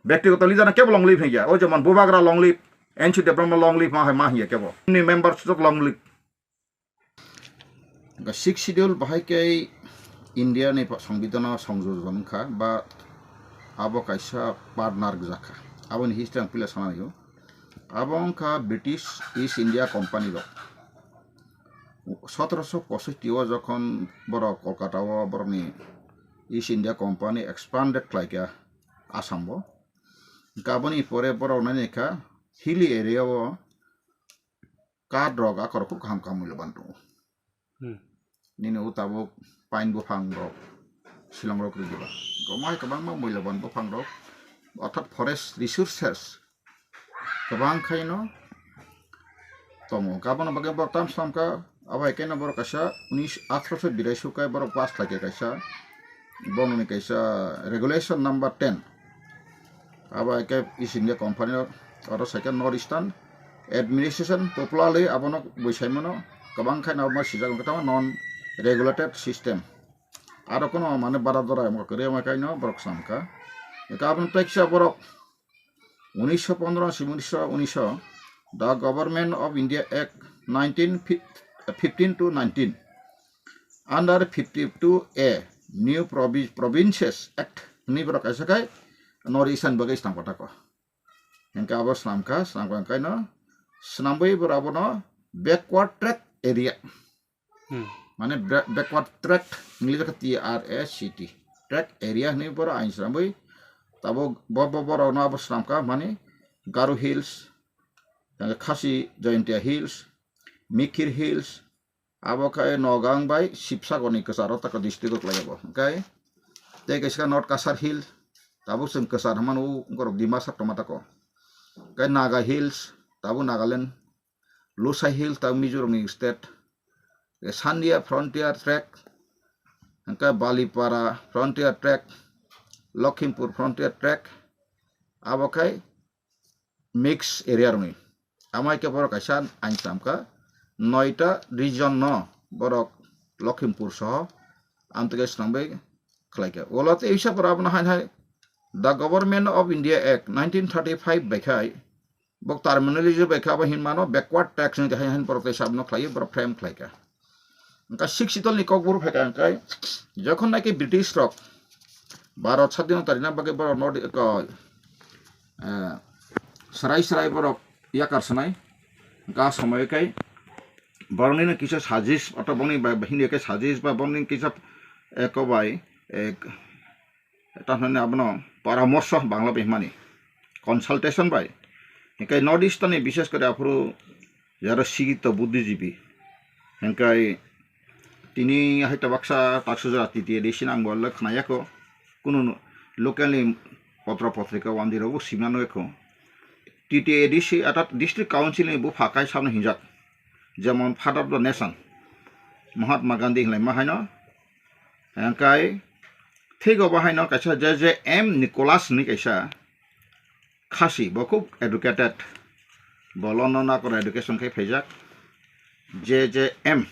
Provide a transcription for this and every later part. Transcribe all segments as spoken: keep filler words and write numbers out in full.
Bektigoto leader no kebo long live hingya. O jemon Bubagra long live, N C Debbarma long live ma hai ma hingya kebo. Ni member sujok long live. Ga Sixth Schedule bahai kei India ni pa-, Songbidan o songjojon wngkha ba abo kaisa partner jakha. Aboni history ang pila sana naiyo. Abo wngkha British East India Company rok. Sotoroso posotti o jokhon borok Kolkata o borokni East India Company expanded khlaikha Assam o. Hwnkhe aboni pore borok nai naikha hilly area o kath rok akhor khub kaham kaham muiloban tongo. Hmm. Nini o tabuk pine buphang rok, silong rok rwdiba. Gomai kwbangma muiloban buphang rok, orthat forest resources kwbang khaino tongo. Aboni bagwi borok tam slam kha, abo hai khe no borok kaisa unis, atharoso birai sukai borok pass khlai khe kaisa, borokni kaisa regulation number ten. Abo hai khe East India Company o, oro sai khe North Eastern Administration popularly abono bui sai mano, kwbang khe no ma sijak wngkha tamo non regulated system. Aro kono mane bara dora wngkha kwrwi wngkha kaino borok sam kha. Eka aboni tei kisa borok unisho pondro si unisho, unisho, The Government of India Act nineteen fifteen to nineteen, under fifty-two A, New Provi-, Provinces Act hwnwi borok kaisa khai North Eastern bagwi swnam kotako. Hingke abo swnam kha, swnam kha hingke no swnamwi borok abono backward tract area. Hmm. Mane ba-, backward tract, English khe T R A C T. Tract area hwnwi borok ain swnamwi tabuk bo, bo, borok no abo swnam kha mani Garo Hills, Khasi Jaintia Hills, Mikir Hills, abo khe Nogang bai Sibsagor ni kwcharo taka district o khlai abo. Hwnkhe tei kaisa North Cachar Hill, tabuk chwng kwchar hwnmano, o borok Dimasa tongma tako. Hwnkhe Naga Hills, tabuk Nagaland, Lushai Hill, tabuk Mizoram ni state, Sandia Frontier Tract, hwnkhe Balipara Frontier Tract, Lokhimpur Frontier Tract, abo khe mix area rokni. Amai khe borok kaisa ain swnam kha, noita region no borok Lokhimpur soho amtwkhe swnamwi khlai kha. Ulo tei isa borok abono hain hai The Government of India Act nineteen thirty-five bai khai, bok terminology bai kha abo hinmano backward tax ni hai hain borok tei sabno khlai, borok frame khlai kha. Hwnkhe Sixth Schedule ni kokburu phaikha hwnkhe, jokhon naki British rok Bharat sadhino tarina bagwi borok no ko, eh, serai serai borok yakar sanai, hwnkhe a somoyo khe borokni no kisa sajis, oto bongni bai, hindi khe sajis ba bongni kisa, eh, ko bai, eh, Tamo hwnwi abono paramorsho Bangla bai hwnmani, consultation bai. Hinkhe North Eastern ni bishes kore aphuru jaro sikito buddhijibi. Hinkhe tini hai tabaksa taksuja T T A D C ni ang bo le khna yakho. Kunu local ni potro potrika wandi rok bo simna nw yakho. T T A D C atat district council ni bupha kai samno hinjak. Jemon Father of the Nation, Mahatma Gandhi hinlai ma haino. Hingkai thik obo haino kaisa J J M Nicholas hinwi kaisa khasi, bo khub educated, bo London akor education khai phaijak. J J M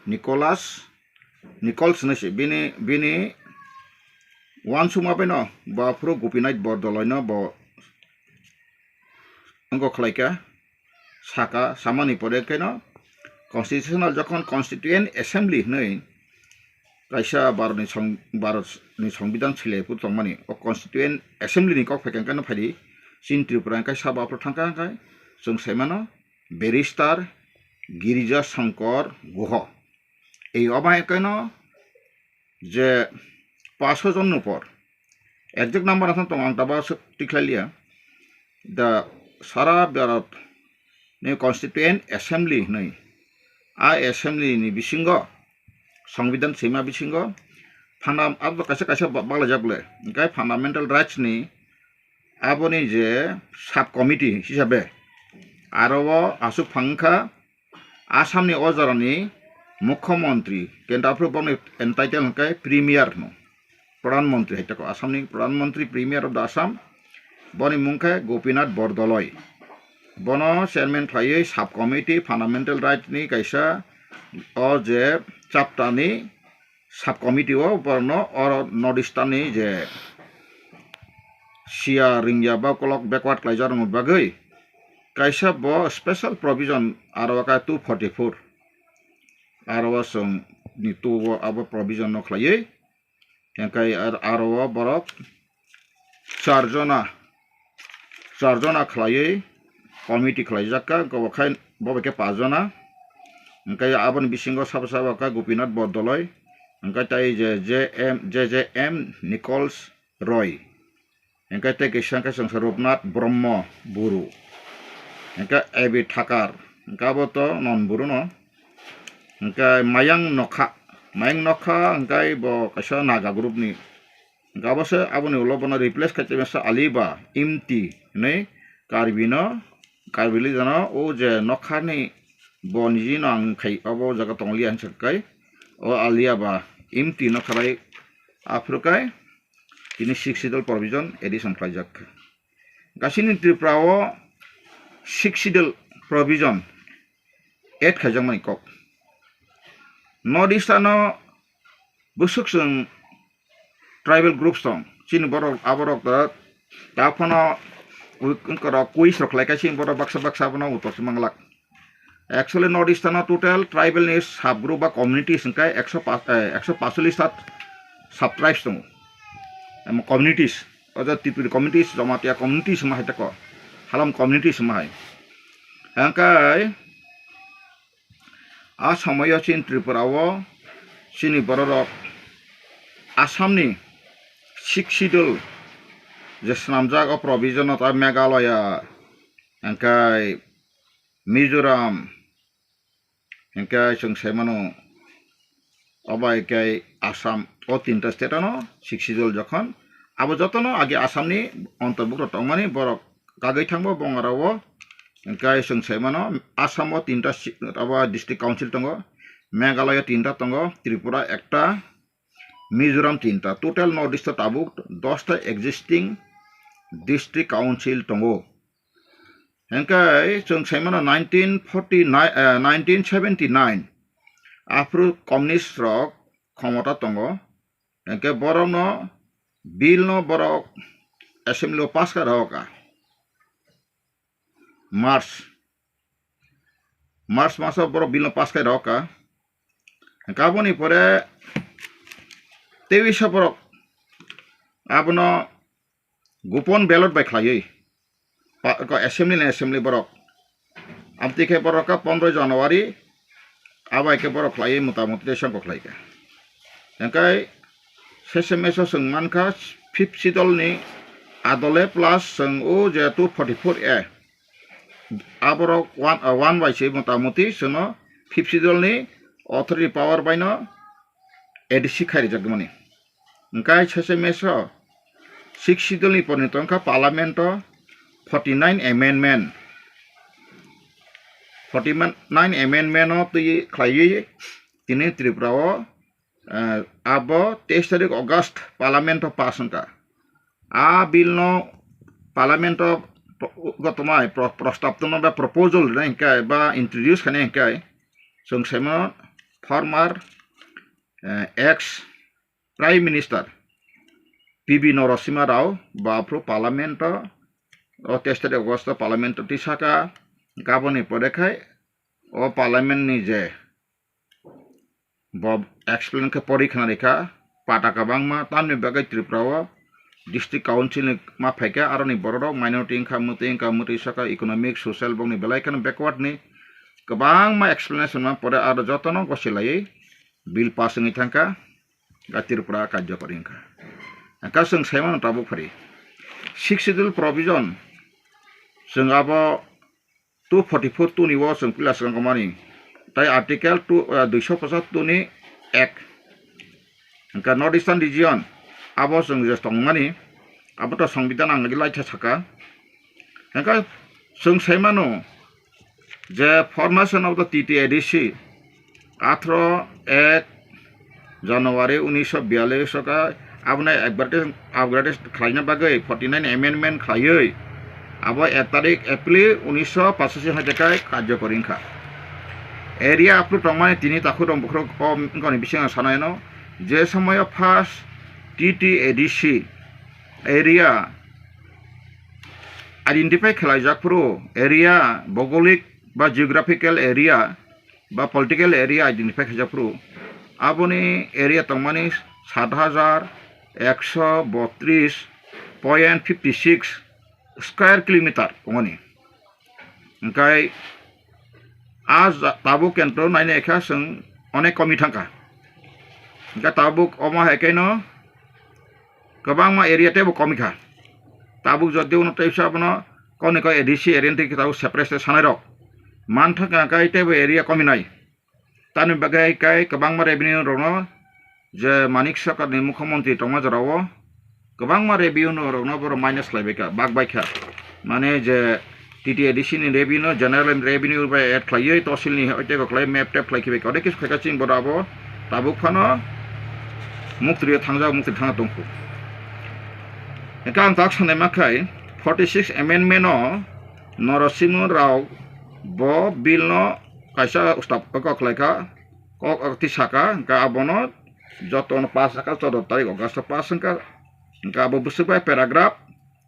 Nicholas, Nichols hinwi se bini, bini uansukma baino bo aphuru Gopinath Bordoloi no bo wngkha khlaikha, saka, samani pore kheno constitutional jokhon Constituent Assembly hinwi kaisa Bharatni song-, Bharatni Songbidan soilaiphuru tongmani, o Constituent Assembly ni kok phaikha hwnkhe no phaidi, chini Tripura hwnkhe sabo aphuru thangkha hwnkhe chwng saimano Barrister Girija Shankar Guha. Ei obo hai kheno je paso jon ni upor, exact number aswk tongo ang tabuk aswk tikhlai liya, the sara Bharat ni Constituent Assembly hinwi, a assembly ni bisingo, Songbidan sima bisingo, funda-, abo kaisa kaisa ba-, baglajak le, hwnkhe fundamental rights ni aboni je sub committee hisabe aro o aswk phang wngkha, Assam ni o jorani Mukhyamantri, kenta aphuru bokni entitle hwnkhe Premier hwno, Pradhan Mantri hai tako, Assam ni Pradhan Mantri, Premier of the Assam, boni mung khe Gopinath Bordoloi. Bono chairman khlaiwi sub committee fundamental right ni kaisa o je chapter ni sub committee o borokno oro North Eastern ni je siya ringya ba kolok backward khlaijakmani bagwi kaisa bo special provision aro khe two forty-four aro chwng ni two o abo provision no khlaiwi, hwnkhe ar-, aro o borok char jona, char jona khlaiwi committee khlaijak kha, hwnkhe bo bai khe paanch jona, hwnkhe aboni bisingo sabo sabo khe Gopinath Bordoloi, hwnkhe tei je J M, J J M Nichols Roy, hwnkhe tei kisa hwnkhe chwngsa Rupnath Brahma Buru, hwnkhe A B Thakar, hwnkhe abo to non Buru no, hwnkhe Mayang Nokha, Mayang Nokha hwnkhe bo kaisa Naga group ni, hwnkhe abo se aboni ulo bono replace khai tongmasa Aliba Imti hinwi Karbi no, Karbi leader no o je Nokha ni bo niji no ang khai abo jaga tonglia hinsa khai o Aliaba Imti no khalai aphuru khai tini Sixth Schedule provision addition khlaijak kha. Gasini Tripura o Sixth Schedule provision add khaijakmani kok. North East ano bwswk chwng tribal groups tong, chini borok, aborok da, da phano wi-, wngkorok quiz rok khlai kha, chini borok baksa baksa abono uttor se manglak. Actually, North East ano total tribal ni sub group ba communities hwnkhe ekso paanch, eh, ekso paanchchollish ta sub tribes tongo. Em, communities, o jaga Tripuri communities, Jamatia communities wngma hai tei ko, Halom communities wngma hai. Hwnkhe a somoyo chini Tripura o chini bororok Assam ni Sixth Schedule je swnamjak o provision no ta Meghalaya, hwnkhe Mizoram, hwnkhe chwng sai mano, obo hai khe Assam, o tinta state ano Sixth Schedule jokhon, abo jotono age Assam ni ontorbukto tongmani borok kagwi thangbo bongorao, hwnkhe chwng sai mano Assam o tinta si-, abo district council tongo, Meghalaya tinta tongo, Tripura ekta, Mizoram tinta, total North East o tabuk dosta existing district council tongo. Hwnkhe chwng sai mano nineteen forty-nine, eh, nineteen seventy-nine aphuru communist rok khomota tongo. Hwnkhe borokno bill no borok assembly o pass kha rw kha. March, March maso borok bill no pass khai rw kha. Hwnkhe aboni pore tei wisa borok abono gopon ballot bai khlaiwi pa-, ko assembly ni assembly borok. Amtwi khe borok kha pondro January, abo hai khe borok khlaiwi mota moti tei songkok khlai kha. Hwnkhe sese meso chwng mankha fifth schedule ni adole plus chwng o je two forty-four A, aborok one, uh, one by se mota moti chwngno fifth schedule ni authority power bai no A D C khai rijak mani. Hwnkhe sese meso sixth schedule ni porni tongkha parliament o forty-nine amendment. Forty-nine amendment o twi khlaiwi tini Tripura o, eh, abo teis tarik August parliament o pass wngkha. A bill no parliament o pro-, gotomai pro-, prostab tongma ba proposal rwnai hwnkhe ba introduce khainai hwnkhe chwng saimano former, eh, ex Prime Minister P V Narasimha Rao bo aphuru Parliament o, o teis tarik August o Parliament o twi saka, gaboni pore khai o Parliament ni je bo explain khe pori khna rikha, pata kwbangma, tamni bagwi Tripura o District Council ni ma phaikha, aroni bororok minority wngkha, mwtwi wngkha, mwtwi saka economic, social bokni belai kheno backward ni kwbangma explanation ma pore aro jotono gosilaiwi bill pass wngwi thangkha, ga Tripura karjokori wngkha. Hwnkhe chwng saimano tabuk phari Sixth Schedule provision, chwng abo two forty-four two ni o chwng pila swkang mani, tai Article two, ah, duiso pochottor ni ek. Hwnkhe North Eastern Region abo chwng je tongmani, abo to Songbidan ang laitha saka. Hwnkhe chwng saimano je formation of the T T A D C, atharo ek January unisho biyallish o khe abono upgrade, upgrade khlaina bagwi forty-nine amendment khlaiwi abo ek tarik April unisho pachashi hai khe karjokori wngkha. Area aphuru tongmani tini takhuk rok bukhuk o wngkha ni bisingo sanai no, je somoyo first T T A D C area identify khlaijak phuru area, bhougolik ba geographical area ba political area identify khaijak phuru, aboni area tongmani sat hajar ekso botris point fifty six square kilometer tongmani. Hingkai a ja-, tabuk kentro nainai kha chwng onek komi thangkha. Hingkhe tabuk omo hai khe no kwbangma area teibo komi kha. Tabuk jodi uno teisa abono koni ko A D C area ni tabuk separate sanai rok man thangkha, hingkhe teibo area komi nai. Tamni bagwi hai khe kwbangma revenue rokno je Manik Sarkar ni mukhyamantri tongma jorao kwbangma revenue rokno borok minus khlaibai kha, bak bai kha. Mane je T T A D C ni revenue, general revenue bai add khlaiwi tosil ni hoite kok khlai map tap khlai khibai kha. Ode kisu khaika chini borok abo tabuk phano muktri thangjak, muktri thangna tongkhu. Hingkhe ang tak sanai ma khai forty six amendment o Norosimha Rao bo bill no kaisa stop kok khlai kha. Kok, kok twi saka, hingkhe abono jotono pass kha, choudo tarik August o pass wngkha. Hingkhe abo bwswk bai paragraph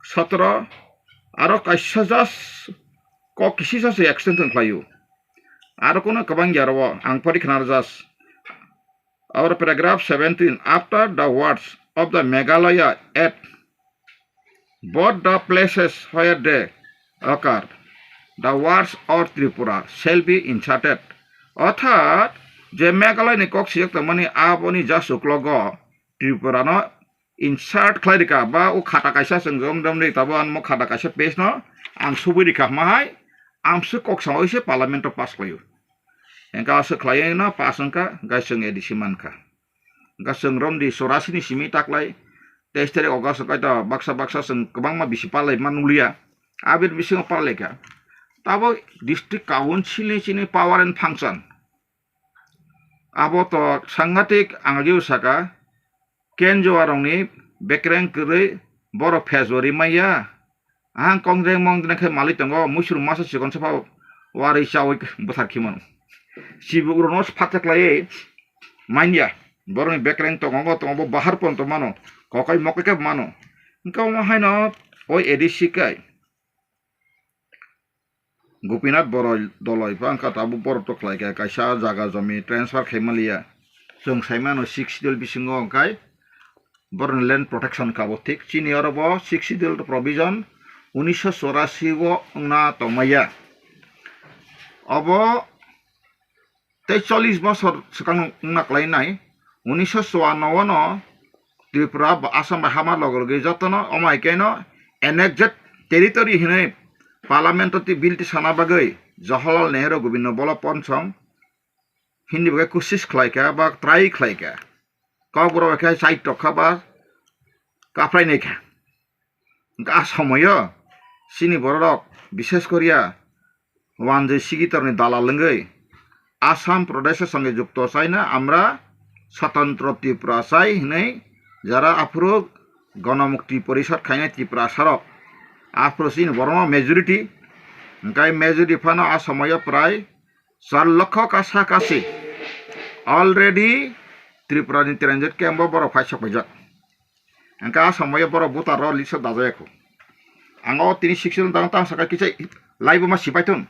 sotoro, aro kaisa just kok kisisa se extension khlaio. Aro kono kwbang ya aro ang pori khna just. Aro paragraph seventeen, after the words of the Meghalaya Act, both the places where they occur, the words or Tripura shall be inserted. Orthat je Meghalaya ni kok sijak tongmani aboni just uklogo Tripura no insert khlai rikha ba o khata kaisa chwng jom jom ri tabo ang mo khata kaisa page no ang subui rikha hwnma hai amswk kok sawi se parliament o pass khlaio. Hingkhe aswk khlaiwi no pass wngkha, hingkhe chwng A D C mankha. Hingkhe chwng romdi chorasi ni simi taklai teis tarik August o kaito baksa baksa chwng kwbangma bisi palai man nuliya. Aboni bisingo parlaikha. Tabuk district council ni chini power and function. Abo to sangatik ang ageo saka, kenjoa rokni bekreng kwrwi borok phejori maya. Ang kongjeng mongjeng khe malik tongo, muisuru masa chikon sapha warwi chawi bwthar khimano. Chibuk rokno phatek laiwi manya. Borokni bekreng tongo, tongo bo bahar pon tongmano, kokai mokai khe mano. Hingkhe omo haino o A D C kai. Gopinath Boroi doloi pha wngkha tabuk borok to khlai kha, kaisa jaga jomi transfer khai maliya. Chwng sai mano sixth schedule bisingo wngkhai borokni land protection kha bo thik. Chini oro bo sixth schedule provision unisho chorasi o wngna tongmaya. Obo tei chollish bosor swkang wngna kwlainai. Unisho chuanno o no Tripura bo Assam bai hama logo logi jotono omo hai khe no annexed territory hinwi parliament o twi bill tisana bagwi Jawaharlal Nehru Govinda Ballabh Pancham hini bagwi kusis khlai kha ba try khlai kha. Kokborok bai khe side rok kha ba kaphrai nai kha. Hingkhe a somoyo chini bororok, bishes koriya wanjwi sigitorni dalal wngwi Assam Pradesh o songe jukto chaina, amra swtantro Tripura chai hinwi jara aphuru Ganamukti Porishad khainai Tiprasarok, aphuru chini borokno majority, hingkhe majority phano a somoyo prai char lokho kasa kasi already Tripura ni transit camp o borok phai sok paijak. Hingkhe a somoyo borok voter rok list o dajayakho. Ang o tini sixteen tang tang saka kisa live ma sipai thun.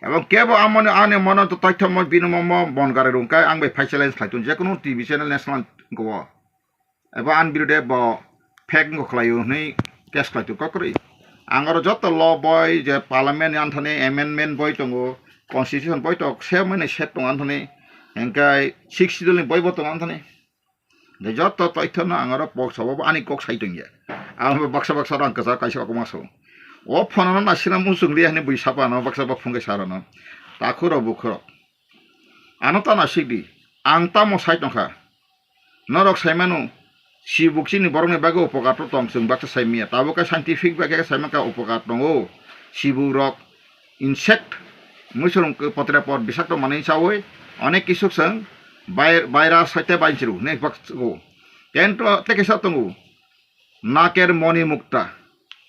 Ebong kebo amoni ani mono to toithomo bini mo, mo bon gari rung kai ang bai phai challenge khlai thun, jekunu T V channel national go. Ebo ani birude bo fake wngkha khlaio hwnwi case khlai tu kokrwi. Ang oro joto law boi je parliament ni anthani amendment boi tongo, constitution boi tok se mani set tongo anthani, hingkhe sixth schedule ni boi bo tongo anthani. De joto toithono ang oro box sabo ani kok sai tongya. Ang bo baksa baksa rang kwchak kaisa kokma sao. O phone no nasina muchung liya hwnwi bui sapa no baksa bak phungai sa rano. Takhuro bukhuro. Ano ta nasik di. Ang tamo sai tongkha. Norok saimano, sibuk chini borokni bagwi upokar to tong, chwng baksa saimiya. Tabuk khe scientific bai khe saimankha upokar tongo. Sibuk rok insect, muisurung potre pot bisakto manwi chawi, onek kisuk chwng bai-, virus hoite bai chiru, ne bak o. Kento tei kisa tongo, naker moni mukta.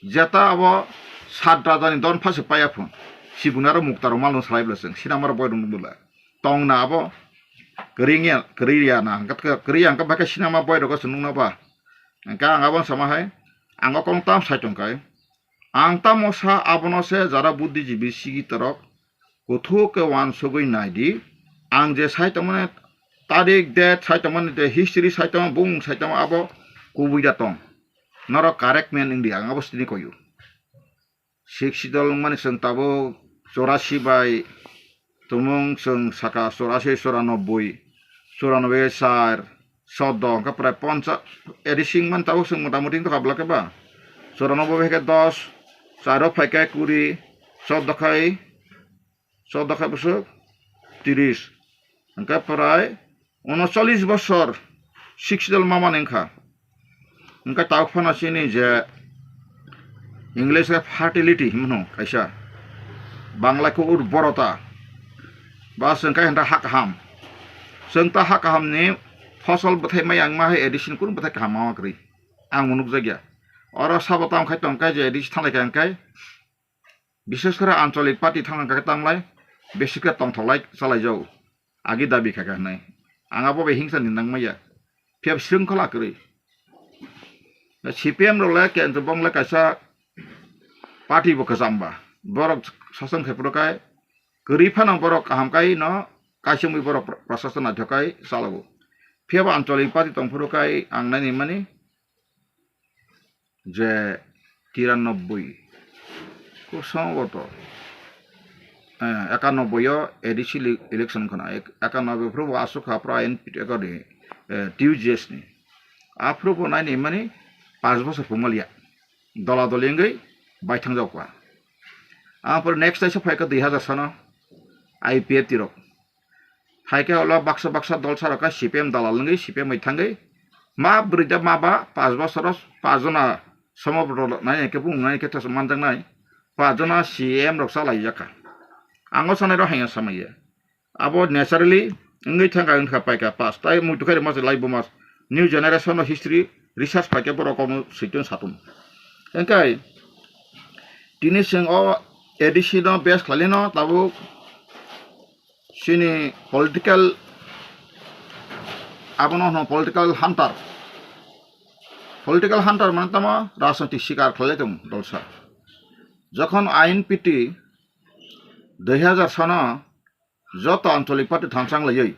Jeta abo sat rajani don phase paya phun. Sibuk naro mukta rok malno salai bwla chwng, sinamaro boy rok bwla. Tongna abo kwrwi ya, kwrwi ya na, hwnkhe kwrwi ya hwnkhe bai khe sinama boy rok se nukna ba. Hwnkhe ang abo sama hai, ang o kong tam sai tong kai. Ang tamo sa abono se jara buddhijibi sigitorok kuthuk khe uansugwi naidi. Ang je sai tongmani tarik, date sai tongmani, je history sai tongma, bung sai tongma, abo kubui da tong. Norok correct man wngdi, ang abo sini koyu. Sixth Schedule wngmani chwng tabuk chorasi bai tumung chwng saka chorasi, choranobboi, choranobboi char, soddo, hwnkhe prai poncha-, A D C wngmani tabuk chwng motamuti wngkha bwla khe ba? Choranobboi bai khe dos, charo phai khe kuri, soddo khai, soddo khai bwswk tiris. Hwnkhe prai unocholish bosor Sixth Schedule mamani wngkha. Hwnkhe tabuk phano chini je English khe fertility himno kaisa, Bangla khe urborota, ba chwng khe hwnta ha kaham. Chwng ta ha kahamni phosol bwthai maya wngma hai A D C ni kunu bwthai kaham ma kwrwi. Ang bo nukjakya. Oro sabo tamo khai tongkha je A D C thanglai kha hwnkhe, bishes kore ancholik party thangna khe tanglai, besi khe tongthoklai chalaijao. Agi dabi kha khe hwnwi. Ang abo bai hingsa ni nangmaya. Phiya srwngkhola kwrwi. C P M rok le kento bong le kaisa party bo kwcham ba. Borok sasong khai phuru khai kwrwi phano borok kaham kai no kaisa mui borok pra-, prasasana jokai chalago. Phiya bo ancholik party tong phuru khai ang nai ni mani je tirannobboi, kosong oto, eh, ekanobboi o A D C ele-, election khna, ek-, ekanobboi phuru bo aswk kha phuru I N P T ni, eh, T U J S ni. Aphuru bo nai ni mani panch bosor pungmaliya. Dola doli wngwi bai thangjak kha. Aphuru next taisa phai kha dui hazar sano I P F T rok. Hai khe ulo baksa baksa dol sa rok khe C P M dalal wngwi C P M bai thangwi ma bwrwi da ma ba panch bosoro panch jona somo rw nai khe bung nai khe thasa manjak nai panch jona C M rok cha lai jak kha. Ang o sanai rok hai ya samai ya. Abo naturally wngwi thang kha wngkha paikha pass. Tai muitu khairokma se lai bo mas new generation no history research paikha borok kokno switun satun. Hwnkhe tini chwng o A D C no base khlailino tabuk chini political, abono hwno political hunter. Political hunter mane tamo rajniti sikar khlai tong dolsa. Jokhon I N P T dui hazar sano joto ancholik party thansa wng laiwi,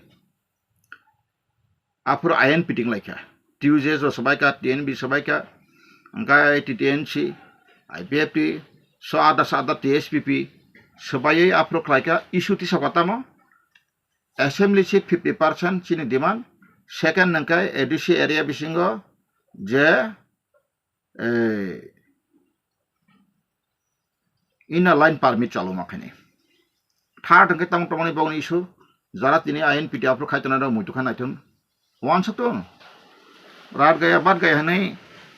aphuru I N P T wng lai kha. T U J S bo swbai kha, T N B swbai kha, hwnkhe T T M C, I P F T, so ada so ada T S P P swbaiwi aphuru khlai kha, issue tisa kha tamo assembly seat fifty percent chini demand, second hwnkhe A D C area bisingo je, eh, inner line permit chaluma khaini. Third hwnkhe tamo tongmani bokni issue, jara tini I N P T aphuru khai tongnai rok muitu kha naithung. Uansuk tong. Rat gaya bat gaya hwnwi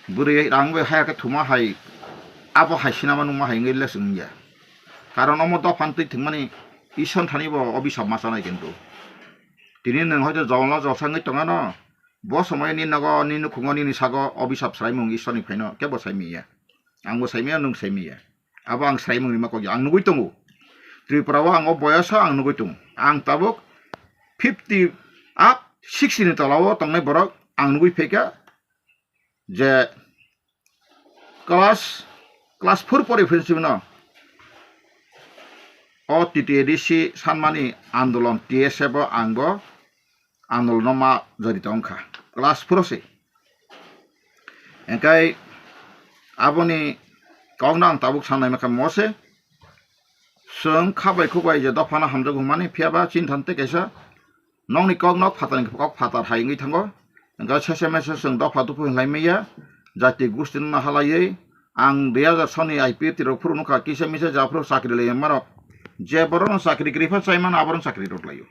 bwrwi rang bai haya khe thuma hai, abo hai sinama nungma hai wngwi lesson wngya. Karon omo dophan twi thwngmani Ishwar thani bo obisap ma chanai kintu. Tini nwng hoito jonglo jolsa wngwi tongano, bo somoyo ni nogo, ni nukhungo, nini sago obisap swraimung Ishwarni phaino kebo saimiya. Angbo saimiya, nwng saimiya. Abo ang swraimung rima kokya. Ang nugwi tongo. Tripura o ang o boyoso ang nugwi tongo. Ang tabuk fifty up, sixty ni tola o tongnai borok ang nugwi phaikha je class, class four pori philsibino o T T A D C sanmani andolon T S F o ang bo andolon no ma jori tong kha. Class four o se. Hwnkhe aboni kokno ang tabuk sanai mankha mose. Chwng khabai khubai je dophano hamjak hwnmani, phiyaba chini thante kaisa nokni kok nok phatarni kok phatar hai wngwi thango. Hwnkhe sese mese chwng dopha duphu hinlai maya, jati gusti no halaiwi ang dui hazar soni I P F T rok phuru nukha, kisa misa japhuru chakri lai marok. Je borokno chakri kwrwi pha chaimano aborokno chakri rw laio.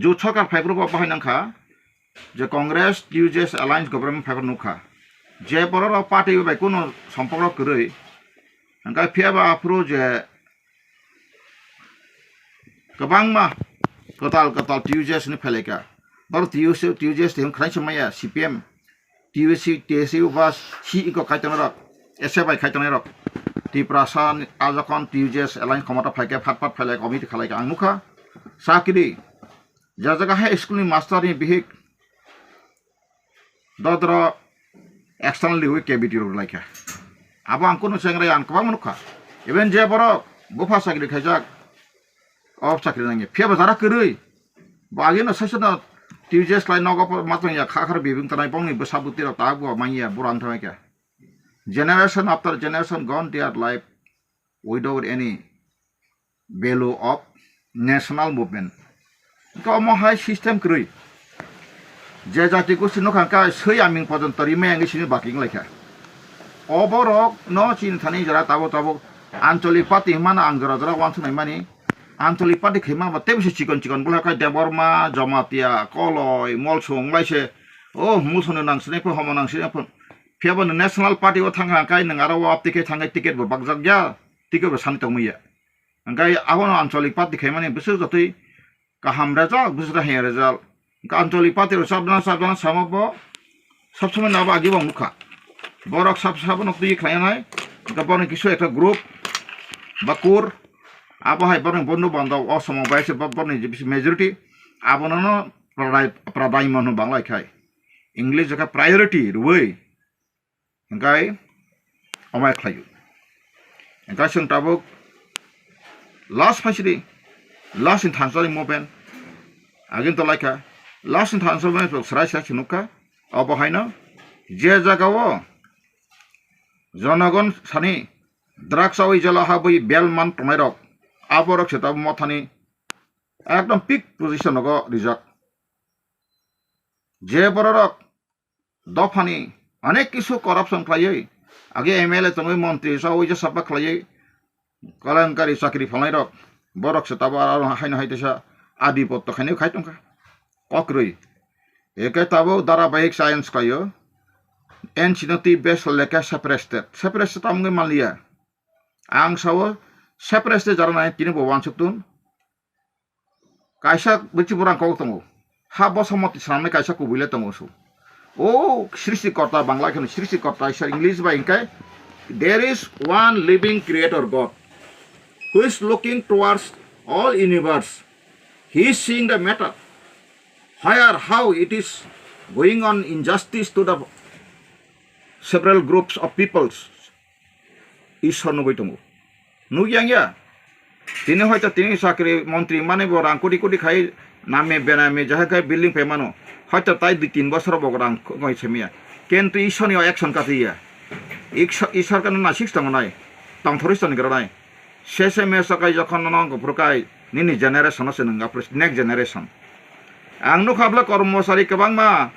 Jut sarkar phaiphuru bo bahai nangkha, je Congress T U J S alliance government phaiphuru nukha. Je borok rok party bai kunu sompok rok kwrwi, hwnkhe phiyaba aphuru je kwbangma kwtal kwtal T U J S ni phelaikha. Borok T U C, T U J S twi khwnaisa maya C P M, T U C, T S U ba si iko kaitornai rok, S F I kaitornai rok. Tiprasa ni a jokhon T U J S alliance khomota phaikhe phat phat phailai committee khalaikha ang nukha. Chakri, ja jaga high school ni master ni bihik dodro external riwi K B T rok laikha. Abo ang kunu chengrai ang kwbangma nukha. Even je borok bupha chakri khaijak, o chakri nangya. Phiya ba jara kwrwi. Bo agino saisono T J S lai nogo matwngya kha khar bibing tanai bongni bwsa bwtwi rok ta bo manya burang thangya. Generation after generation gone their life without any value of national movement. Hwnkhe omo hai system kwrwi. Je jati gosti nokha hwnkhe swi aming pojonto rimai wngwi sini baki wnglaikha. O borok no chini thani jora tabuk tabuk ancholik party hwnmano ang jora jora uansuknai mani. Ancholik party khaima ba teibo se chikon chikon bwlai kha Debbarma, Jamatia, Koloi, Molsung wnglaise. O Molsungno nang sinai phun, homo nang sinai phun. Phiya bo nwng national party o thangkha hwnkhe nwng aro o aptwi khe thangkhe ticket bo bakjak ya, ticket bo sani tongmaya. Hwnkhe abono ancholik party khaimani bwswk jotoi kaham result, bwswk hamya result. Hwnkhe ancholik party rok sabjana sabjana samo bo sab somoi nabo agi bo nukha. Borok sab sabo no twi khlainai, hwnkhe bono kisu ekta group ba kur, abo hai bono bondhu bandhab o somo bai se bo-, borni je bisi majority abono no pradai, pradai mano banglai khai. English jaka priority rwui. Hingkai omai khlaio. Hingkai chwng tabuk last phaisidi, last ni thansa ni movement. Agin to laikha, last ni thansa movement rok srai srai se nukha. Obo haino je jaga o jonogon sani drugs o jela habwi bel man tongnai rok, abo rok se tabuk mothani ekdom peak position nogo rijak. Je bororok dophani onek kisu corruption khlaiwi, age M L A tongwi, montri sawi je sapa khlaiwi, kalankari chakri phalnairok, borok se tabuk aro haino hai teisa adipotto khainwi khai tongkha. Kokrwi. Eke tabuk dharabahik science khlaio. N C no twi best lekha separate state. Separate state tamungwi manliya. Ang sao separate state jara nai tini bo uansuk tun. Kaisa bwtwi borang kok tongo. Ha bosomoti swnamnai kaisa kubui le tongo su. O Srishtikorta, Bangla kheno Srishtikorta, isa English bai hingkhe, "There is one living creator God, who is looking towards all universe. He is seeing the matter, where, how it is going on injustice to the several groups of peoples." Ishwar nugui tongo. Nugya wngya? Tini hoito tini chakri montri manwi bo rang koti koti khai name bename jahai khai building phaimano. Hoito tai dui tin bosor bo rang khoi semiya. Kintu Ishwarni o action kati ya. Ishwar kano nasik tongo nai. Tongthorwi tongni gra nai. Sese mesa kai jokhon nono kuphur kai nini generation no se nung apre next generation. Ang nukha bwle kormosari kwbangma.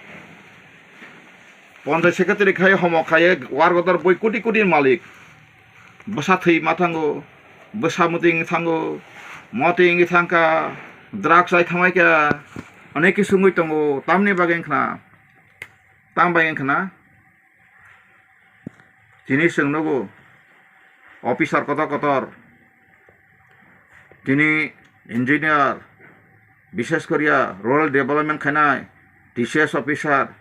Ponjai secretary khai homo khai work order bui koti koti malik. Bwsa thwi ma thango, bwsa muti wngwi thango, moti wngwi thangkha, drugs ai thangbai kha, onek kisu wngwi tongo, tamni bagwi wngkhna, tam bai wngkhna. Tini chwng nugo, officer kotor kotor, tini engineer, bishes koriya rural development khainai, T C S officer,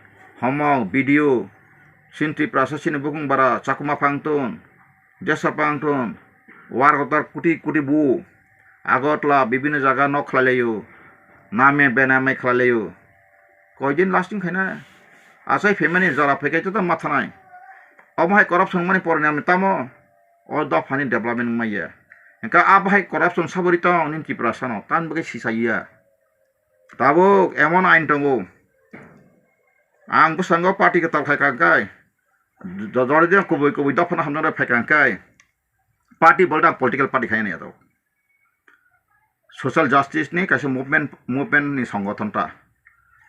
homok, B D O, chini Tiprasa chini bukung bara, Chakma phang tun, Jesa phang tun, work order koti koti bu, Agartala, bibhinno jaga nok khlai laio, name bename khlai laio. Koidin lasting khaina, achai phaimani jora phaikai joto mathanai. Omo hai corruption mani porani ami tamo, o dophani development wngmaya. Hingkhe abo hai corruption sabori tong nini Tiprasano, tan bagwi sisaiya. Tabuk emon ain tongo. Ang bwskango party kwtal khai kha kai. Do-, do-, dori de kubui kubui dophano hamjak phai kha kai. Party bolte ang political party khai nai ato. Social justice ni kaisa movement, movement ni songothon ta.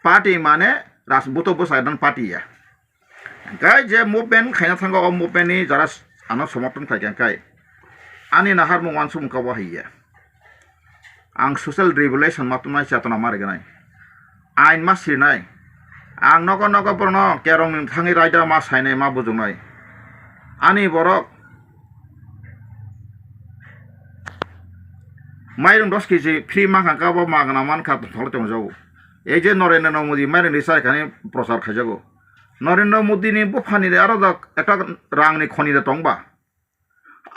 Party mane ras-, buto bwsai dan party ya. Hingkhe je movement khaina thango, o movement ni jara s-, ano somorthon khlai kha hingkhe ani naharmung uansukmung kabo hai ya. Ang social revolution ma tongmani chetona ma rwgwnai. Ain ma sirinai. Ang nogo nogo borokno kerongni thangwi raida ma sainai, ma bujuknai. Ani borok mairung dos kg free mankha, kabo magna mankha, thole tongjago. Ei je Narendra Modi mairung ri charikhani prochar khaijago. Narendra Modi ni buphani de aro da ekta rang ni khoni de tong ba.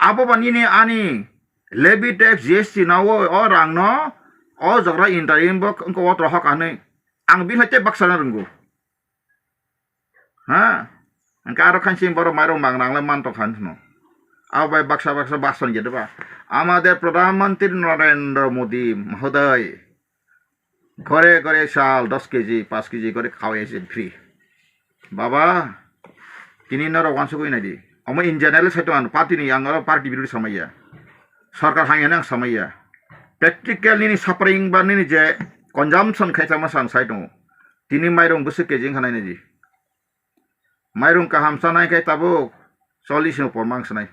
Abo ba nini ani levy tax G S T na o, o rang no o jagra interim bo wngkha o rohok anwi. Ang bini hai tei baksa na rwngo. Ha? Hingkhe aro khansing borok mairung mang nangle man tongkha hinwi phano. Abo bai baksa baksa bason gede ba. Amader Pradhan Mantri Narendra Modi Mohoday, ghore ghore chal dos keji, panch keji gori khawai ase free. Baba, tini norok wansugwi naidi. Omo in general sai tongo, party ni, ang oro party birothi samaiya. Sarkar hamya hinwi ang samaiya. Practical nini suffering ba nini je consumption khai tamo sang sai tongo. Tini mairung bwswk keji wngkha nai naidi. Mairung kaham chanai khe tabuk chollish ni upor mang sanai.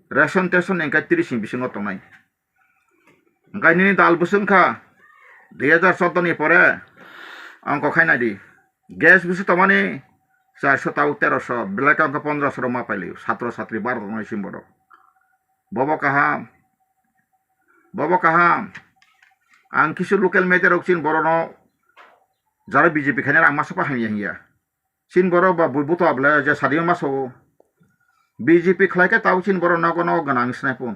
Ration teson hingkhe tris ni bisingo tongnai. Hingkhe nini dal bwswk wngkha dui hajar chordo ni pore ongkho khai naidi. Gas bwswk tongmani charso tau teroso, belai khe ongkha pondroso rok ma pailio, satro satri baro tongnai sim borok. Bobo kaham, bobo kaham. Ang kisu local media rok chin borono jara B J P khainai ang masa pa hamya hinya. Chin borok ba bui buto abla je sadi ma so. B J P khlai khe tau chin borok nogo nogo gwnang sinai phun.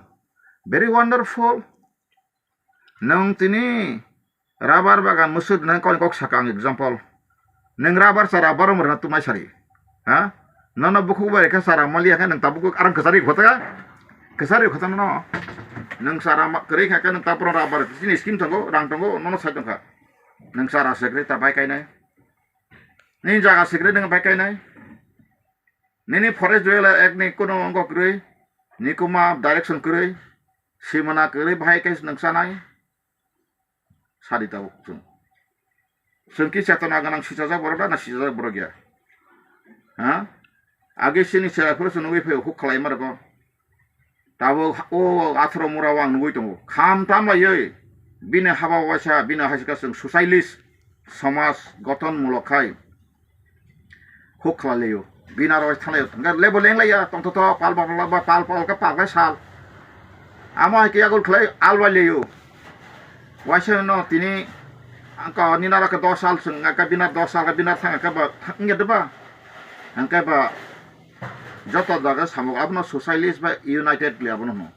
Very wonderful. Nwng tini rubber bagan mwswk nang kok kok saka ang example. Nwng rubber chara borok mrwna tumai sari. Ha? Nono bukhuk bai khe chara mali khe nwng tabuk arang kwchari khotaka. Kwchari khotano no. Nwng chara ma-, kwrwi kha khe nwng tabuk rubber chini scheme tongo, rang tongo, nono sai tongkha. Nwng chara se kwrwi ta bai kainai. Nini jaga se kwrwi nwng bai kainai. Nini forest dwell act ni kuno wngkha kwrwi, nikuma direction kwrwi, simana kwrwi bahai khe nwng chanai. Sadi tabuk chwng. Chwng ki chetona gwnang sichajak borok da na sichajak borok ya? Ha? Age sini chera phuru chwng nugwi phai huk khlai ma rwgo. Tabuk o atharo mura o ang nugwi tongo. Kham tam laiwi bini haba waisa, bini haisika chwng socialist somaj goton mulok khai huk khlai laio. Bini aro thang laio. Hwnkhe lebo leng laiya, tongthoto, pal pal pal pal pal khe pal khe sal. Amo hai khe yagul khlai albai laio. Waisa no tini angka nini aro khe dos sal chwng, angka bini aro dos sal, bini aro thang, angka ba thang ya deba. Angka ba joto jaga samung abono socialist ba united le abono hwno.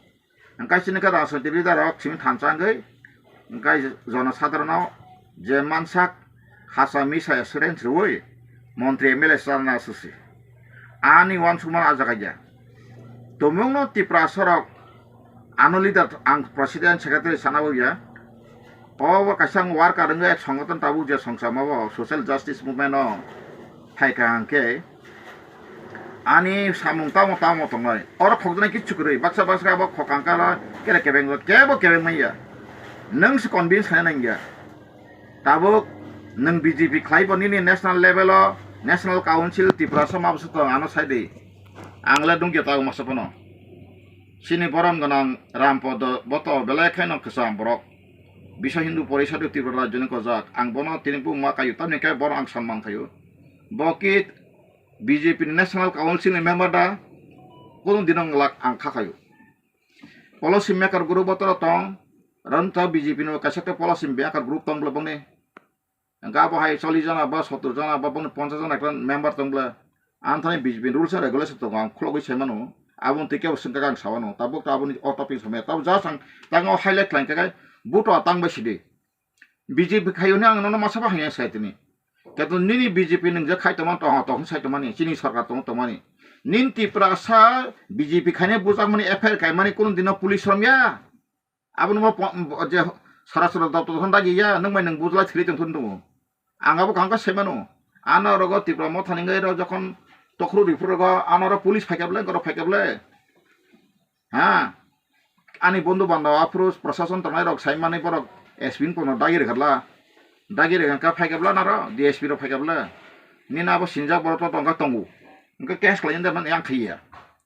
Hingkhe chini khe rajnitik leader rok simi thansa wngwi, hingkhe jonosadharono je mansak hasa misa assurance rwui montri M L A charna aswk se. Ani uansukmano ah jaga ya. Tumungno Tiprasa rok ano leader ang president secretary sana bo ya. Obo kaisa ang worker wngwi ek songoton tabuk je songchamo bo social justice movement o phaikha hwnkhe ani samung tamo tamo tongnai. Oro khokjaknai kichu kwrwi. Baksa baksa abo khokang kala kere kebeng kebo kebeng manya. Nwng se convince khaina nangya. Tabuk nwng B J P khlai bo nini national level o, national council Tiprasa mabwswk tong ano sai di. Ang le nukya tabuk masa phano. Chini borom gwnang Rampodo boto belai khaino kwcham borok. Biswa Hindu Porishad Tripura Rajyoni kojak. Ang bono tini buma kayu tamni khe bono ang san man khayu. Bo ki B J P ni National Council ni member da, kunu dino wng glak ang kha khayu. Policy maker group o toro tong, ranta B J P ni kaisa khe policy maker group tong bla bangni. Hingke abo hai chollish jona ba sottor jona ba bangni ponchash jona ekta member tong bla. Ang thani B J P ni rules and regulation tongo, ang khulogwi sai mano. Aboni twi kebo swngkha ang sa mano. Tabuk to aboni o topic samaya. Tabuk just ang tango highlight khlai khe, buto tang bai sidi. B J P khayo hwnwi ang nono masa bahai sai tini. Keto nini B J P nwng je khai tongma tong tong sai tongmani, chini sarkar tong tongmani. Nini Tiprasa B J P khaina bujakmani F I R kaimani kunu dino police romya. Abono bo po-, bo-, je sara sara doptor hwn dagi ya, nwng bai nwng bujlai thili tong thun tongo. Ang abo kaham khe sai mano. Ano rogo Tipra Motha ni ngai rok jokhon tokhru riphu rogo ano ro police phaikha bwle, goro phaikha bwle. Ha, ani bondhu bandhab aphuru prosason tongnai rok sai manwi borok S P ni pono dagi rwkha la. Dagi rwkha khe phaikha bwla naro D S P rok phaikha bwla. Nini abo sinjak borok to tongkha tongo. Hwnkhe case khlai da man yang khaiya.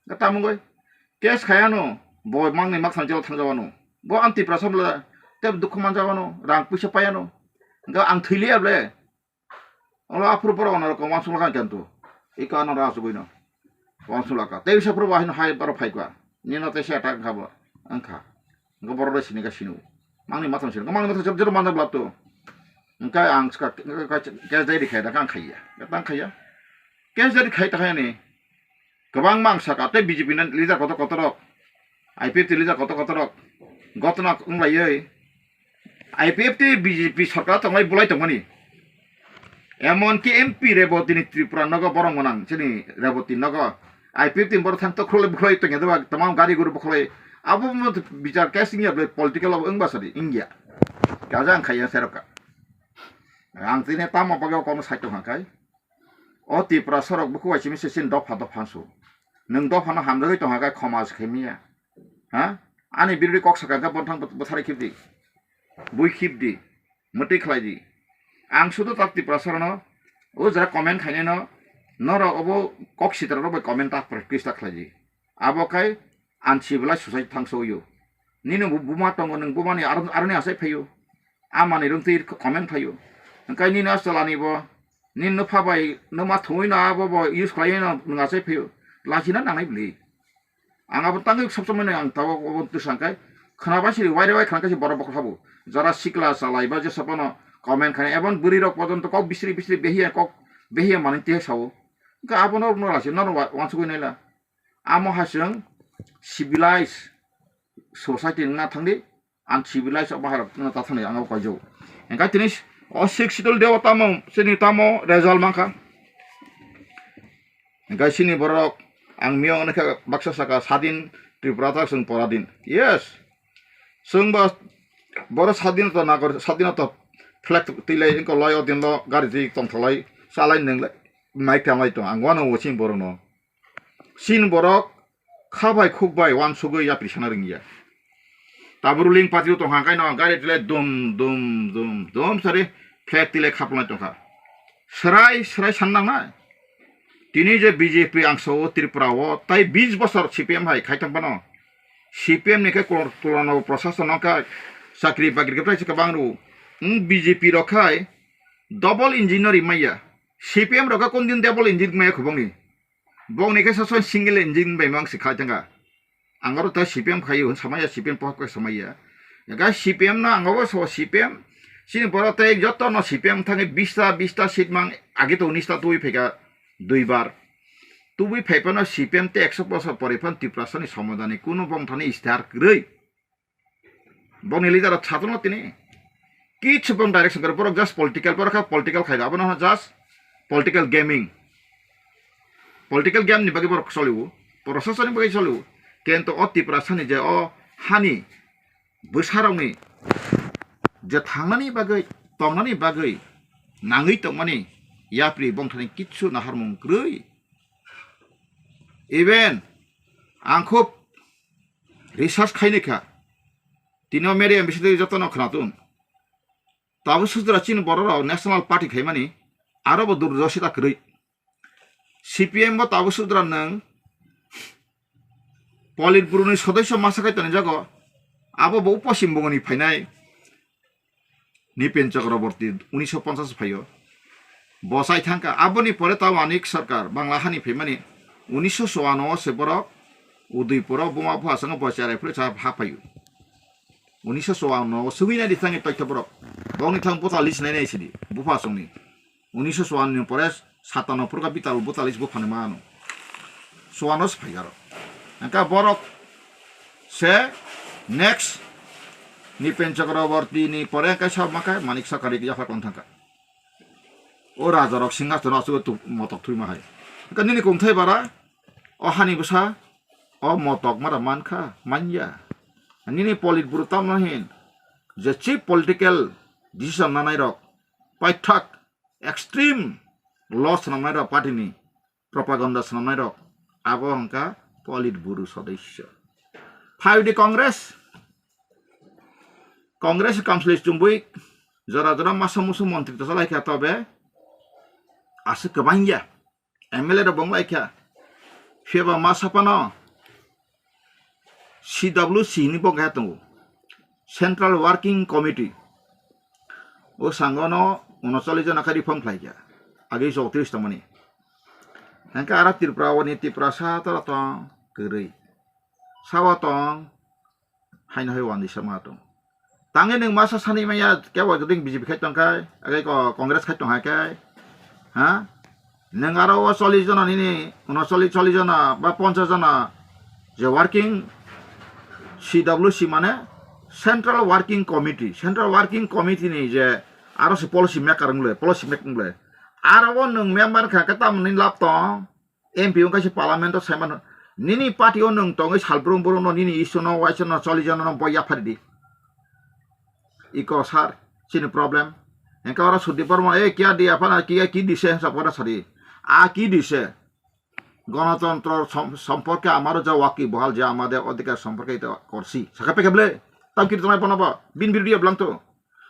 Hwnkhe tamo wngwi case khaiya no bo mangni makthang jelo thangjago no. Bo ang Tiprasa bwla tei dukhu manjago no, rang puisa paiya no. Hwnkhe ang thwi liya bwle. Olo aphuru borok ono rokom wansuk lakha khe to. Iko ano ra asugwi no. Wansuk lakha. Tei bisa phuru bo haino hai borok phai kha. Nino tei se attack wngkha bo. Wngkha. Wngkha borok rok sini kha sino. Mangni matham sino. Mangni matham sino jero manja blap to. Wngkha ang ska, wngkha case diary khai da kha ang khaiya. Wngkha ang khaiya. Case diary khai ta khai ani. Kwbangma ang saka tei B J P ni leader kotor kotor rok, I P F T leader kotor kotor rok gotna wng laiwi I P F T B J P sorkar tonglai bulai tongmani. Emon ki M P Reboti ni Tripura nogo borok gwnang chini Reboti nogo I P F T ni borok thang to khulai bukhulai tongya deba tamam gari guru bukhulai. Abo mo bichar case wngya ble political abo wngba sadi wngya. Kaja ang khaiya serokha. Ang tini tamo bagwi o kono sai tongkha kai. O Tripura sorok bukhuk bai simi se sin dopha dopha su. Nwng dopha no hamjagwi tongkha kai khoma se khaimiya. Ha? Ani birwi kok sakha khe bonthang bwthari khibdi. Bui khibdi. Mwtwi khlai di. Ang sudo tak Tripura sorok no o jara comment khainai no norok obo kok sitra rok bai comment tak practice ta khlai di. Abo khai uncivilized society thangsoyo. Nini bu-, buma tongo nwng bumani aro-, aroni asai phaio. Amani rungtwi comment phaio. Hwnkhe nini aswlani bo, nini nupha bai, numa thungwi no abo bo use khlaiwi no nwng asai phaio. Lachina nangnai bwlwi. Ang abo tangwi sab somoi no ang tabok obo twi sangkhe khwnabai siri waire wai khwnankhe se borok bokhok habo. Jara sikla chalai ba jesa phano comment khainai, ebong bwrwi rok pojonto kok bisri bisri behiya kok behiya manwi twi sao. Hwnkhe abono rwno lachina no wa-, wansugwi naila. Amo hai chwng civilized society wngna thangdi, uncivilized o bahai rok wngna ta thangdi, ang abo koijago. Hwnkhe tini o Sixth Schedule de o tamo, chini tamo result mankha. Hwnkhe chini borok ang miyung wngkha baksa saka sadin Tripura tak chwng poradin. Yes. Chwng ba boro sadinota nagor, sadinota flag twilai wngkha loi o dinlo gari twi tongtholai chalai nwnglai mai thanglai tong ang uanw chini borokno. Chini borok kha bai khuk bai uansugwi yapri sana rwngya. Tabuk ruling party o tongkha, hwnkhe no gari tile dum dum dum dum sari flag tile khapulnai tongkha. Swrai swrai san nangnai. Tini je B J P ang sao Tripura o tai bis bosor C P M hai khai tong phano, C P M ni khe kul-, tulano prosason no kha chakri bakri khe tai se kwbang rw. Wng B J P rok khai double engine no rimaiya. C P M rok khe kundin double engine maya khubangni. Bongni khe sason single engine bai mang si khai tanga. Ang oro ta C P M khaio hwn samaya, C P M pohor khe samaya. Ga C P M no ang obo so C P M. Chini borok tei joto no C P M thangwi bista, bista seat mang age to unis ta tubui phaika duibar. Tubui phai phano C P M tei ekso bosor pori phano Tiprasani somadani kuno bongthani istihar kwrwi. Bongni leader rok satung no tini. Kichu bong direction kwrwi, borok just political, borok kha political khai, abono just political gaming. Political game ni bagwi borok soliwo, prosason ni bagwi soliwo. Kento o Tiprasani je o hani bwsarokni je thangnani bagwi, tongnani bagwi, nangwi tongmani yapri bongthani kichu naharmung kwrwi. Even ang khub research khaini kha. Tini o media bisingtwi jotono khwnatung. Tabuk sudra chini borok rok National Party khaimani aro bo durdosita kwrwi. C P M bo tabuk sudra nwng Politburo ni sodosyo masa khai tonijago, abo bo uposim bongoni phainai. Nipen Chakraborty unisho ponchas phaio. Bo chai thangkha. Aboni pore ta Manik Sarkar Bangla hani phaimani unisho chouanno o se borok Udaipuro buma bupha swngo bo cherai phuru cha ha phaio. Unisho chouanno o swngwi nai di thangni toitha borok. Bongni thang bota list nai nai sidi bupha songni. Unisho chouanno ni pore satanno phuru kha bital bota list buphani mano. Chouanno se phai aro. Engka borok se next Nipen Chakraborty ni pore kaisa ma khe Manik Sarkar ri yaphar tong thangkha. O raja rok singhasono aswk tu motok thwima hai. Engka nini kungthai bara o hani bwsa o motok mara mankha, manya. Nini Politburo tamno hin je chief political decision nanai rok paithak extreme law swnamnai rok party ni propaganda swnamnai rok, abo hwnkha Politburo sodosyo. Phai di Congress, Congress council chumbui jora jora masa musu montri to salai kha tobe aswk kwbangya M L A rok bong lai kha. Phiya ba masa phano C W C hinwi bo kaiha tongo, Central Working Committee. O sango no unocholish jona khe reform khlai kha, age chowtrish tongmani. Hingke aro Tripura o ni Tiprasa toro tong kwrwi, sao tong, haino hai wandi sama tong. Tangwi nwng masa sani maya kebo jodi B J P khai tongkha, age ko Congress khai tongkha khe, ha? Nwng aro o chollish jona nini, unocholish, chollish jona ba ponchash jona je working C W C mane Central Working Committee, Central Working Committee ni je aro se policy maker wng le, policy making le. Aro o nwng member kha khe tamoni lab tong? M P wngkha se parliament o saiman, nini party o nwng tongwi salbrum brum no nini issue no waisa no choli jana no bo yaphari di. Iko sir, chini problem. Engka oro Sudip Barma, "E, kya diya apan, kya ki dise?" Sa pora sadi. A ki dise? Ganatantro som-, somporke amaro ja waki bohal je amade odhikar somporke ito korsi. Saka peke ble. Tam kiri tonai bono bo. Bin birudia blang to.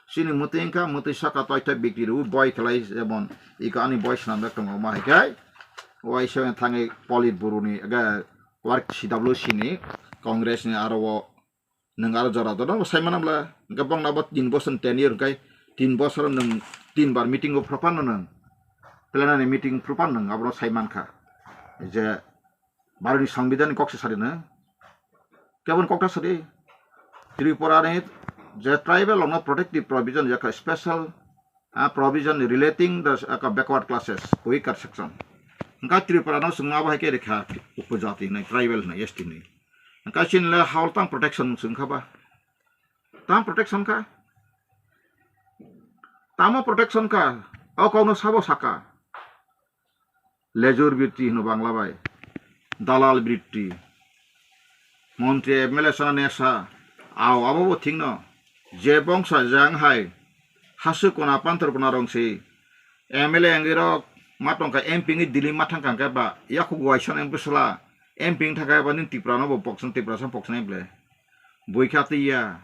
Chini muti engka, muti saka toi toi bikti ru boi khlai jemon. Iko ani boi swnam dak tongo ma hai kai. Waisa thangwi Polit Buru ni, aga, work C W C ni, Congress ni aro o nwng aro jora jora bo sai manam bla, hwnkhe bongno bo tin bosor ten year hwnkhe tin bosor nwng tin bar meeting o phuru phano nwng plenary meeting phuru phano nwng abono sai mankha je Bharot ni Songbidan ni kok se sadi nwng kebon kokta sadi Tripura ni je tribal rokno protective provision yakha special ah, provision relating the, ah, backward classes, weaker section. Hingkha Tripura no chwng abo hai khe rikha upojati hinwi, tribal hinwi, S T hinwi. Hingkha chini le hao tang protection chwng kha ba? Tang protection kha? Tamo protection kha? O kokno sabo saka? Lejur britti hino Bangla bai. Dalal britti. Montri M L A sana nesa. Ao abo bo thik no. Je bongsa jang hai. Hasu kona pantor kona rong si. M L A wngwi rok ma tongkha M P wngwi Delhi ma thangkha hwnkhe ba. Yakhuk waisa ni bwsla. M P wng thangkha ba nini Tripura no bo pokson Tripura sam pokson M L A. Bui kha twi ya.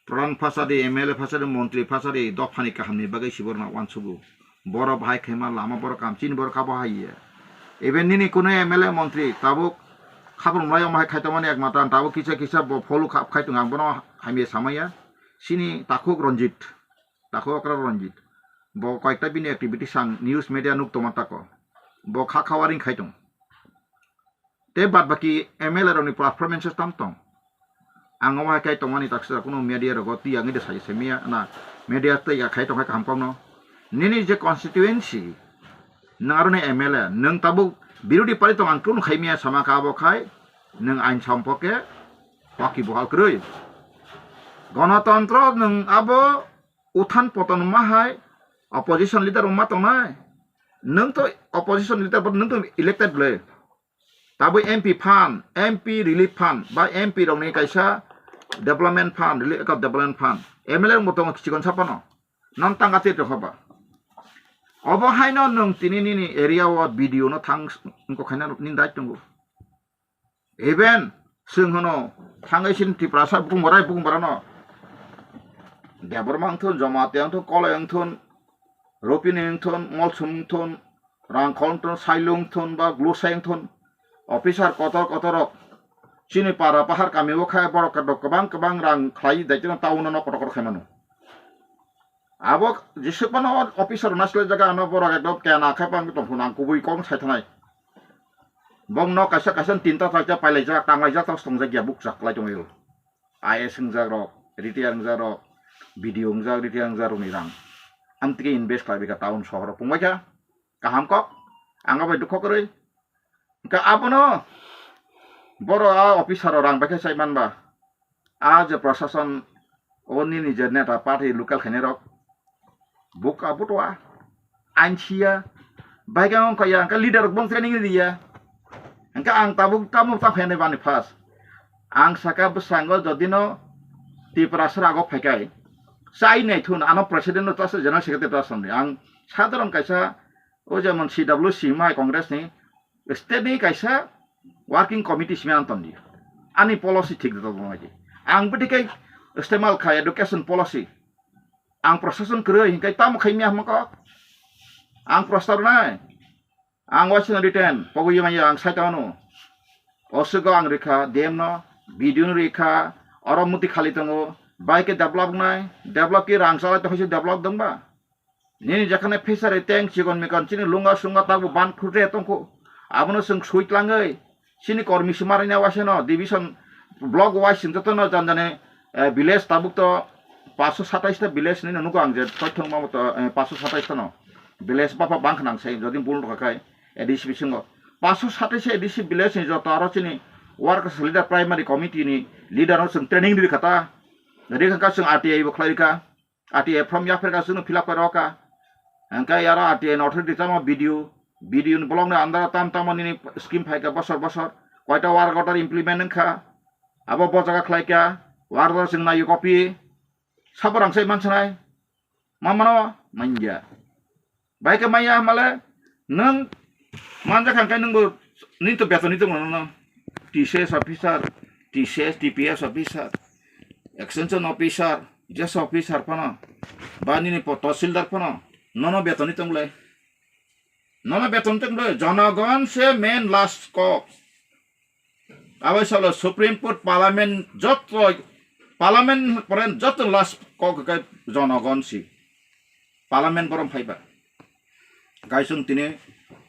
Pradhan phasadi, M L A phasadi, montri phasadi, dophani kahamni bagwi siborna uansugo. Borok bahai khaima lama borok kam chini borok kabo hai ya. Even nini kunu M L A montri tabuk khapang mlai omo hai khaitongmani ekmatan tabuk kisa kisa bo follow kha-, khaitung ang bono hamya samaya. Chini takhuk Ranjit, takhuk okra Ranjit. Bo koyekta bini activity sang news media nuk tongma tako. Bo kha khawaring khaitung. Tei bad baki M L A rokni performance tam tong. Ang omo hai khe tongmani taksa kuno media rogo twi ang de sai se miya na media twi ya khai tong khai kaham kokno. Nini je constituency nang aroni M L A nang tabuk birodi party tong ang kuno khai miya sama ka abo khai nang ain sampoke waki bohal kwrwi. Ganatantro nang abo uthan poton ma hai opposition leader ma tongnai. Nang to opposition leader but nang to elected le. Tabuk M P fund, M P relief fund, ba M P rokni kaisa development fund, relief account development fund, M L A rokbo tongo kichikon saphano, non tang ati tongkha ba. Obo haino nwng tini nini area o B D O no thang wngkok khaina nini dai tongo. Even chwng hwno thangwi sin Tiprasa bukung borai bukung borano Debbarma wngthun, Jamatia wngthun, Koloi wngthun, Ropini wngthun, Molsum wngthun, Rangkhol wngthun, Sailung wngthun, ba Glusai wngthun, officer kotor kotor rok chini para pahar kami o khai borok kwbang kwbang rang khlai daitino town o nok kotor kotor khai mano. Abo jesuk mano officer nasilai jaga ano borok ekdom kena khai pang tongphuru ang kubui kok sai thanai. Bong nok kaisa kaisa tinta chaita pailaijak tanglaijak tas tongjak ya buk chaklai tongwi. I A S wngjak rok, retire wngjak rok, B D O wngjak, retire wngjak rokni rang. Amtike invest khlai bika town sohor o pungbai kha. Kaham kok, ang bai dukho kwrwi. Hwnkhe abono boro a officer rok rang bai khe chai manba. A je prashason o nini je neta party local khainai rok. Buka butwa. Anchiya. Baikang ongkha ya, hwnkhe leader rok bong training riya. Hwnkhe ang tabuk tamo ta khainai bani first. Ang saka bwskango jodino Tiprasa rago phaikai. Chai naithun ano president no tasa general secretary tasa ni. Ang sadharon kaisa o jemon C W C mai Congress ni state ni kaisa working committee simi ang tongdi. Ani policy thik da tongdi. Ang bwtwi kai istemal khai education policy. Ang prashason kwrwi hinkai tamo khai miya hwnma kok. Ang prostar nai. Ang waisino written pogwi manya ang sai tongno. Osugo ang rikha D M no, B D O no rikha, oro muti khali tongo. Bai khe develop nai, develop ki rang salai tongkhe se develop dongba. Nini jekhane fishery tank chikon mikon chini lunga sunga tabuk ban khurte tongkho. Abono chwng sui tlangwi chini kormi se maraina waisano division block wise chwng jotono jan jani, eh, village tabuk to paanso satais ta village ni nugo ang je toithong ma to, eh, paanso satais ta no village bapha bang khnang sai jodi bul rokha khai A D C bisingo paanso satais A D C village ni joto aro chini workers leader primary committee ni leader no chwng training ri khata ri kha chwng R T I bo khlai kha. R T I form yapher ka chwngno fill up khe rw kha. Hwnkhe aro R T I ni authority tamo B D O, B D O ni block ni under o tam tamo nini scheme phaikha bosor bosor, koita work order implement wngkha, abo bo jaga khlaikha, work order chwng naiyo copy, saborang se mansanai, mamano manya. Bai khe maya male nwng manjakha khe nwngbo nini to beton ni tongo no, T C S officer, T C S, T P S officer, extension officer, jesa officer phano, ba nini po tahsildar phano, nono beton ni tongle. Nono beton ni tongle, jonogon se main last kok. Abai salo Supreme Court, Parliament joto, Parliament pore joto last kok khe jonogon si. Parliament borom phaiba. Gaisung tini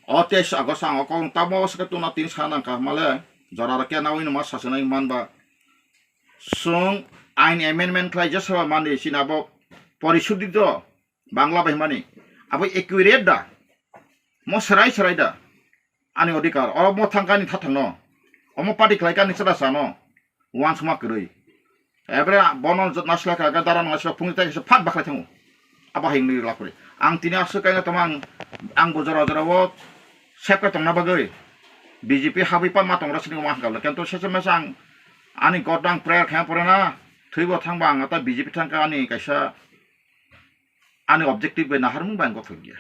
o teis August ang o kok tamo se tuna tin sana kha male jora rake nawi no ma sasanai manba. Sung ain amendment khlai jasaba mani sina bo porishudito Bangla bai mani. Abo accurate da? Mo serai serai da? Ani odhikar. Oro mo thangkani thathangno. Omo party khlaikani chada sano. Wansukma kwrwi. Ebre bono naslaka ga dara naslaka phungni tai se phat bakhlai thango. Abo hai wngwi lapri. Ang tini aswk kaino tamo ang, ang bo jora jora o sepka tongna bagwi B J P habwi pa ma tongra sini ma hangkal. Kento sese mesa ang ani God ang prayer khe pore na. Thwibo thangba ang ata B J P thangka ani kaisa ani objective bai naharmung bai ang gothok ya.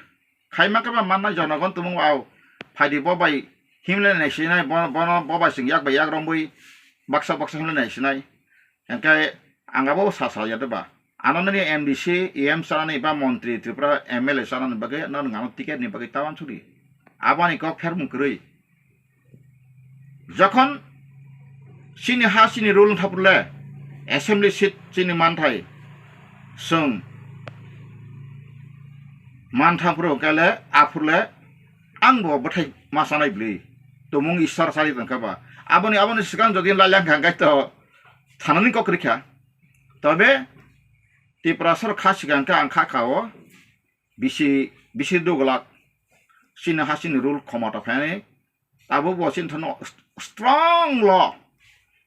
Khaima khe ba mannai jonogon tumung au phaidi bo bai himle nai sinai, bo, bono bo bai sing yak bai yak rombui baksa baksa himle nai sinai. Hingke ang abo sa sa ya de ba. Ano nini M D C, E M sanani ba montri Tripura M L A sanani bagwi no nang ano ticket ni bagwi tawan suri. Aboni kok phermung kwrwi. Jokhon chini ha chini rule wngkha purle, assembly seat chini manthai, chwng mantha phuru hwnkhe le aphurle ang bo bwthai ma chanai bwlwi tongmung Ishwar chari tongkha ba. Aboni, aboni swkang jodi lailang kha hwnkhe to thanani kok rikha. Tobe Tiprasar kha swkang khe ang kha kha o bisi, bisi dugulak chini ha chini rule khomota phainai. Tabuk bo chini thano strong law,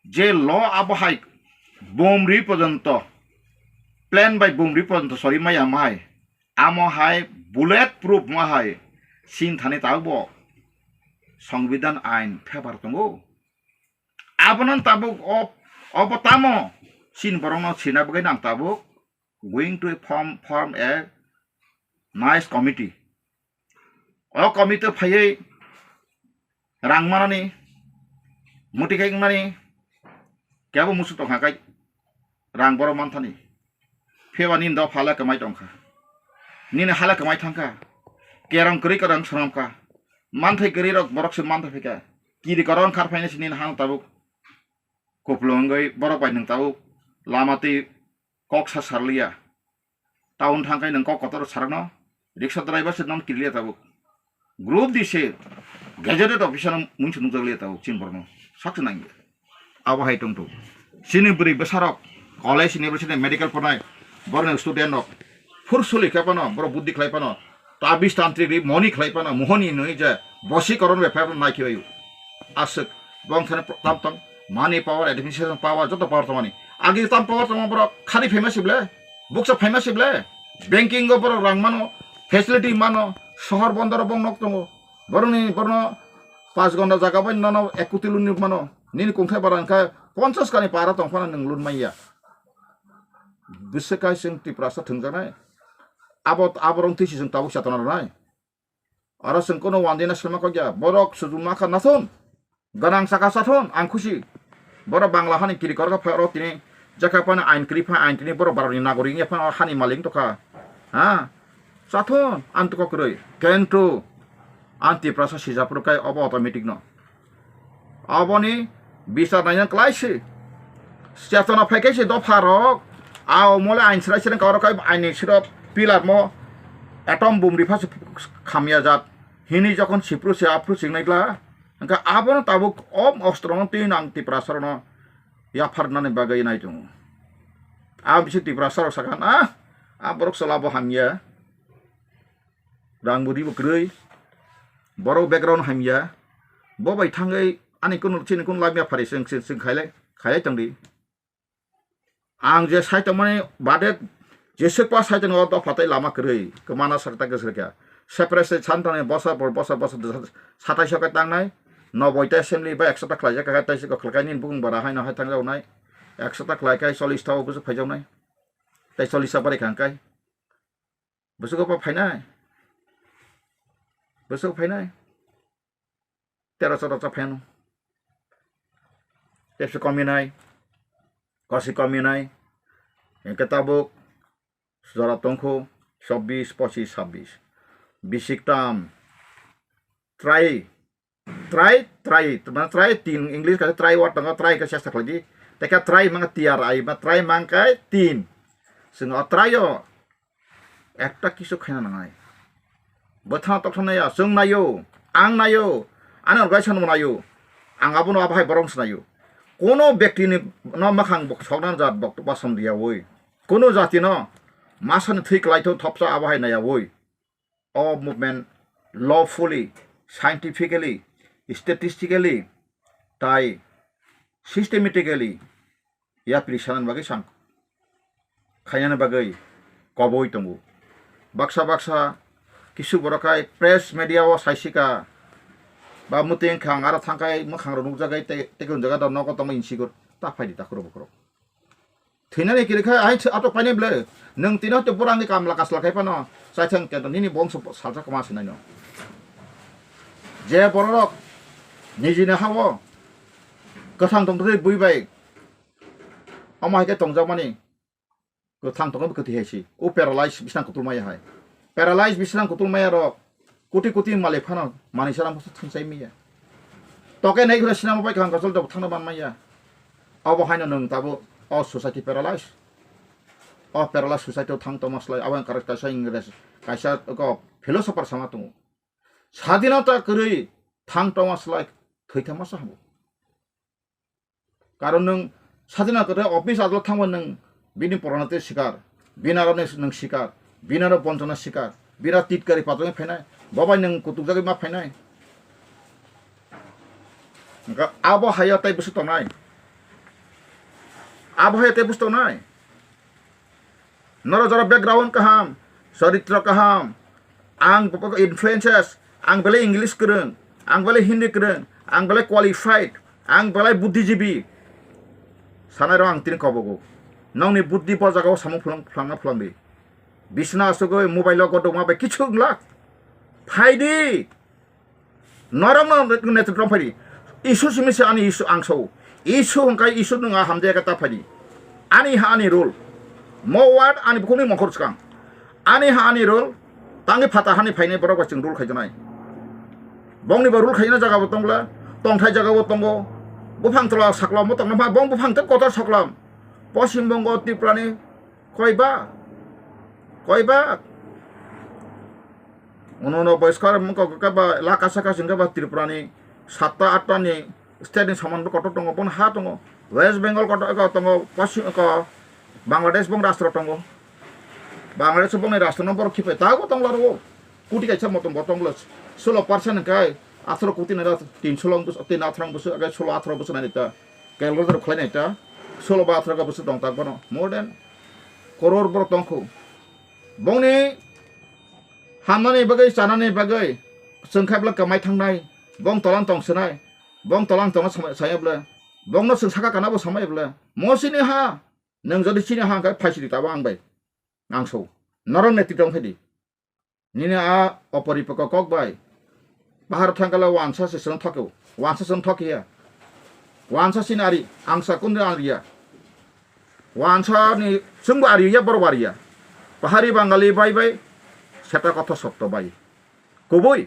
je law abo hai bomri porjonto, plane bai bomri porjonto sori maya mahai, amo hai bullet proof ma hai chini thani tabuk bo Songbidan ain phebar tongo. Abono tabuk o, obo tamo chini borokno sina bagwi nang tabuk going to form, form a nice committee. O committee phaiwi rang manani, muti khai wngnani, kebo musuk tongkha kai rang borok manthani. Phiyaba nini dopha le kwmai tongkha. Nini ha le kwmai thangkha. Kerong kwrwi kwrang swnamkha. Manthai kwrwi rok borok se manthai phaikha. Kiri koron khar phainai se nini hano tabuk. Kupulung wngwi borok bai nwng tabuk lama twi kok sa sarliya. Town thangkhai nwng kok kotor sarakno, rickshaw driver se non kiriya tabuk. Group di se gazetted officer no mungsa nukjakliya tabuk chini borokno. Sakse nangya. Abo hai tongthok. Chini bwrwi bwsarok college, university, medical pornai borokni student rok phur suli khe phano borok buddhi khlai phano tabis tantri ri moni khlai phano mohoni nwi je bosi koron bai phai phano nai khibaio. Aswk bong thani tam tong money power, administration power, joto power tongmani. Agi tam power tongma borok khani phaima sible, buksa phaima sible, banking o borok rang mano, facility mano, sohor bondor o bong nok tongo. Borokni borno pas gonda jaga bai nono ek koti loan ni mano. Nini kungthai bara wngkha ponchas kani para tong phano nwng loan manya. Bwswk kai chwng Tiprasa thwngjaknai. Abo, aborok twi se chwng tabuk chetona rwnai. Oro chwng kono wandina selma kokya. Borok sujuma kha nathon. Ganang saka sathon, ang khusi. Borok Bangla hani kiri korok phai oro tini jaka phano ain kri phai ain tini borok baroni nagorik ya phano hani malik tokha. Ha? Sathon, ang toko kwrwi. Kento ang Tiprasa sijapro kai obo automatic no. Aboni bichar naina kwlai se. Chetona phai khe se dopha rok. Ao mole ain srai srai kaurok kai aini siro pillar mo atom bum ripha se khamya jat. Hini jokhon sipru se aphru singnai gla. Hingkha abono tabuk om ostro no twi nang Tiprasa rok no yapharnani bagwi nai tongo. Ang bisi Tiprasa rok sakha na, a borok chwla bo hamya. Rang bo ribo kwrwi. Borok background hamya. Bo bai thangwi ani kunu chini kunu lamya phari chwng, chwng, chwng khailai, khailai tongdi. Ang je sai tongmani bade jeswk pa sai tongo dopha tei lama kwrwi. Kwmana sakta kwswrwkha. Separate state santani bosor por bosor bosor satais o khe tangnai. Noboi ta assembly ba ekso ta khlaijak kha, tai se kok khlai nini bukung bara haino hai thangjaknai. Ekso ta khlai khe chollish ta o bwswk phaijaknai. Tai chollish ta barai kha hwnkhai. Bwswk o phainai. Bwswk phainai. Tero choro cha pheno. Tepsi kominai. Kosi kominai. Hingke tabuk jora tongkhu chobbish, pochish, sabbish. Bisik tam. Try. Try, try. Mane try tin English kaisa try word tongo, try khe chesta khlai di. Tei khe try mangkha T R I, ma try mangkha tin. Chwng o try o ekta kisu khaina nangnai. Bwthano tokthok naiya, chwng naio, ang naio, ani organization bo naio, ang abono abo hai borok wngse naio. Kono bektini no makhang bo sokna jat bok basom riyawi, kono jatino masani thwi kwlaithok thopsa abo hai naiyawi. O movement lawfully, scientifically, statistically, tai systematically yapri sanani bagwi sang khainani bagwi koboi tongo. Baksa baksa kisu borok hai press media o saisika ba mwtwi wngkha ang aro thangkhai mwkhang rok nukjagwi tei tei hwnjaga da nogo tongma insigur ta phaidi takhuro bukhurok. Thwinani kiri kha hai atok painai ble nwng tino to pura angni kamla kasla khai phano chaithang kento nini bongso salsa kwma sinaino. Je bororok nijini hao kwthang tongtwtwi bui bai omo hai khe tongjakmani. Kwthang tongkhe kwtwi hai si. O paralyze bisnang kutul maya hai. Paralyze bisnang kutul maya rok koti koti malik phano manwi sarang boso thangchai maya. Toke nai khura sinamo bai kaham kachol jabo thangna man maya. Abo haino nwng tabo o society paralyze. O paralyze society o thang tongma slai abo ang kaisa Ingres kaisa ko philosopher sama tongo. Sadinata kwrwi thang tongma slai thwi thangma sa habo. Karon nwng sadina kwthai office adolot thangba nwng bini porona tei sikar, bini aro nwng sikar, bini aro bonchona sikar, bini aro titkari patwngwi phainai, bo bai nwng kutukjagwi ma phainai. Hwnkhe abo hai o tei bwswk tongnai? Abo hai o tei bwswk tongnai? Norok jora background kaham, charitro kaham, ang influences, ang belai English kwrwng, ang belai Hindi kwrwng, ang belai qualified, ang belai buddhijibi. Sanai rok ang tini kobogo. Nokni buddhi bo jaga o samung phulang, phlangna phulang di. Bisna asugwi mobile o godokma bai kichu wngla. Phaidi. Norokno netrwtwng phaidi. Isu simi se ani isu ang sao. Isu hwnkhe isu nwng a hamjaya khe ta phaidi. Ani ha ani rule. Mo word ani bukhukni mongkhor swkang. Ani ha ani rule. Tangwi phatha hani phainai borok bai chwng rule khaijaknai. Bongni bo rule khaina jaga bo tongla. Tongthai jaga bo tongo. Buphang tola sakla mo tongna ma bong buphang tei kotor saklam. Poschim Bongo Tripurani koi ba? Koi ba? Uno uno boiskar mungkha khe ba laka saka singkhe ba Tripurani satta atta ni state ni soman bo kotor tongo, bono ha tongo. West Bengal kotor tongo, Paschim ko Bangladesh bong rastro tongo. Bangladesh bongni rastro no borok khipai tago tongla rwo. Kuti kaisa motom bo tongla solo percent hwnkhe atharo kuti nara tin solo tin atharo bwswk age solo atharo bwswk nani ta. Calculator khlai nai ta. Solo ba atharo bwswk tong tak bono. More than koror borok tongkhu. Bongni hamnani bagwi, chanani bagwi, chwng khe bwlai kwmai thangnai, bong tolang tong swnai, bong tolang tongna samai, saya bwlai, bongno chwng saka kana bo samai bwlai, mo chini ha, nwng jodi chini ha hwnkhe phaisidi tabo ang bai, ang so, norok netrito wngkhe di. Nini a oporipoko kok bai, bahar thangkala wansa se chwng thokyo, wansa chwng thokya, wansa chini ari, ang sa kundri ang riya. Wansani chwngbo ariya, borok ariya. Pahari Bangali bai bai, seta kotho sotto bai. Kubui.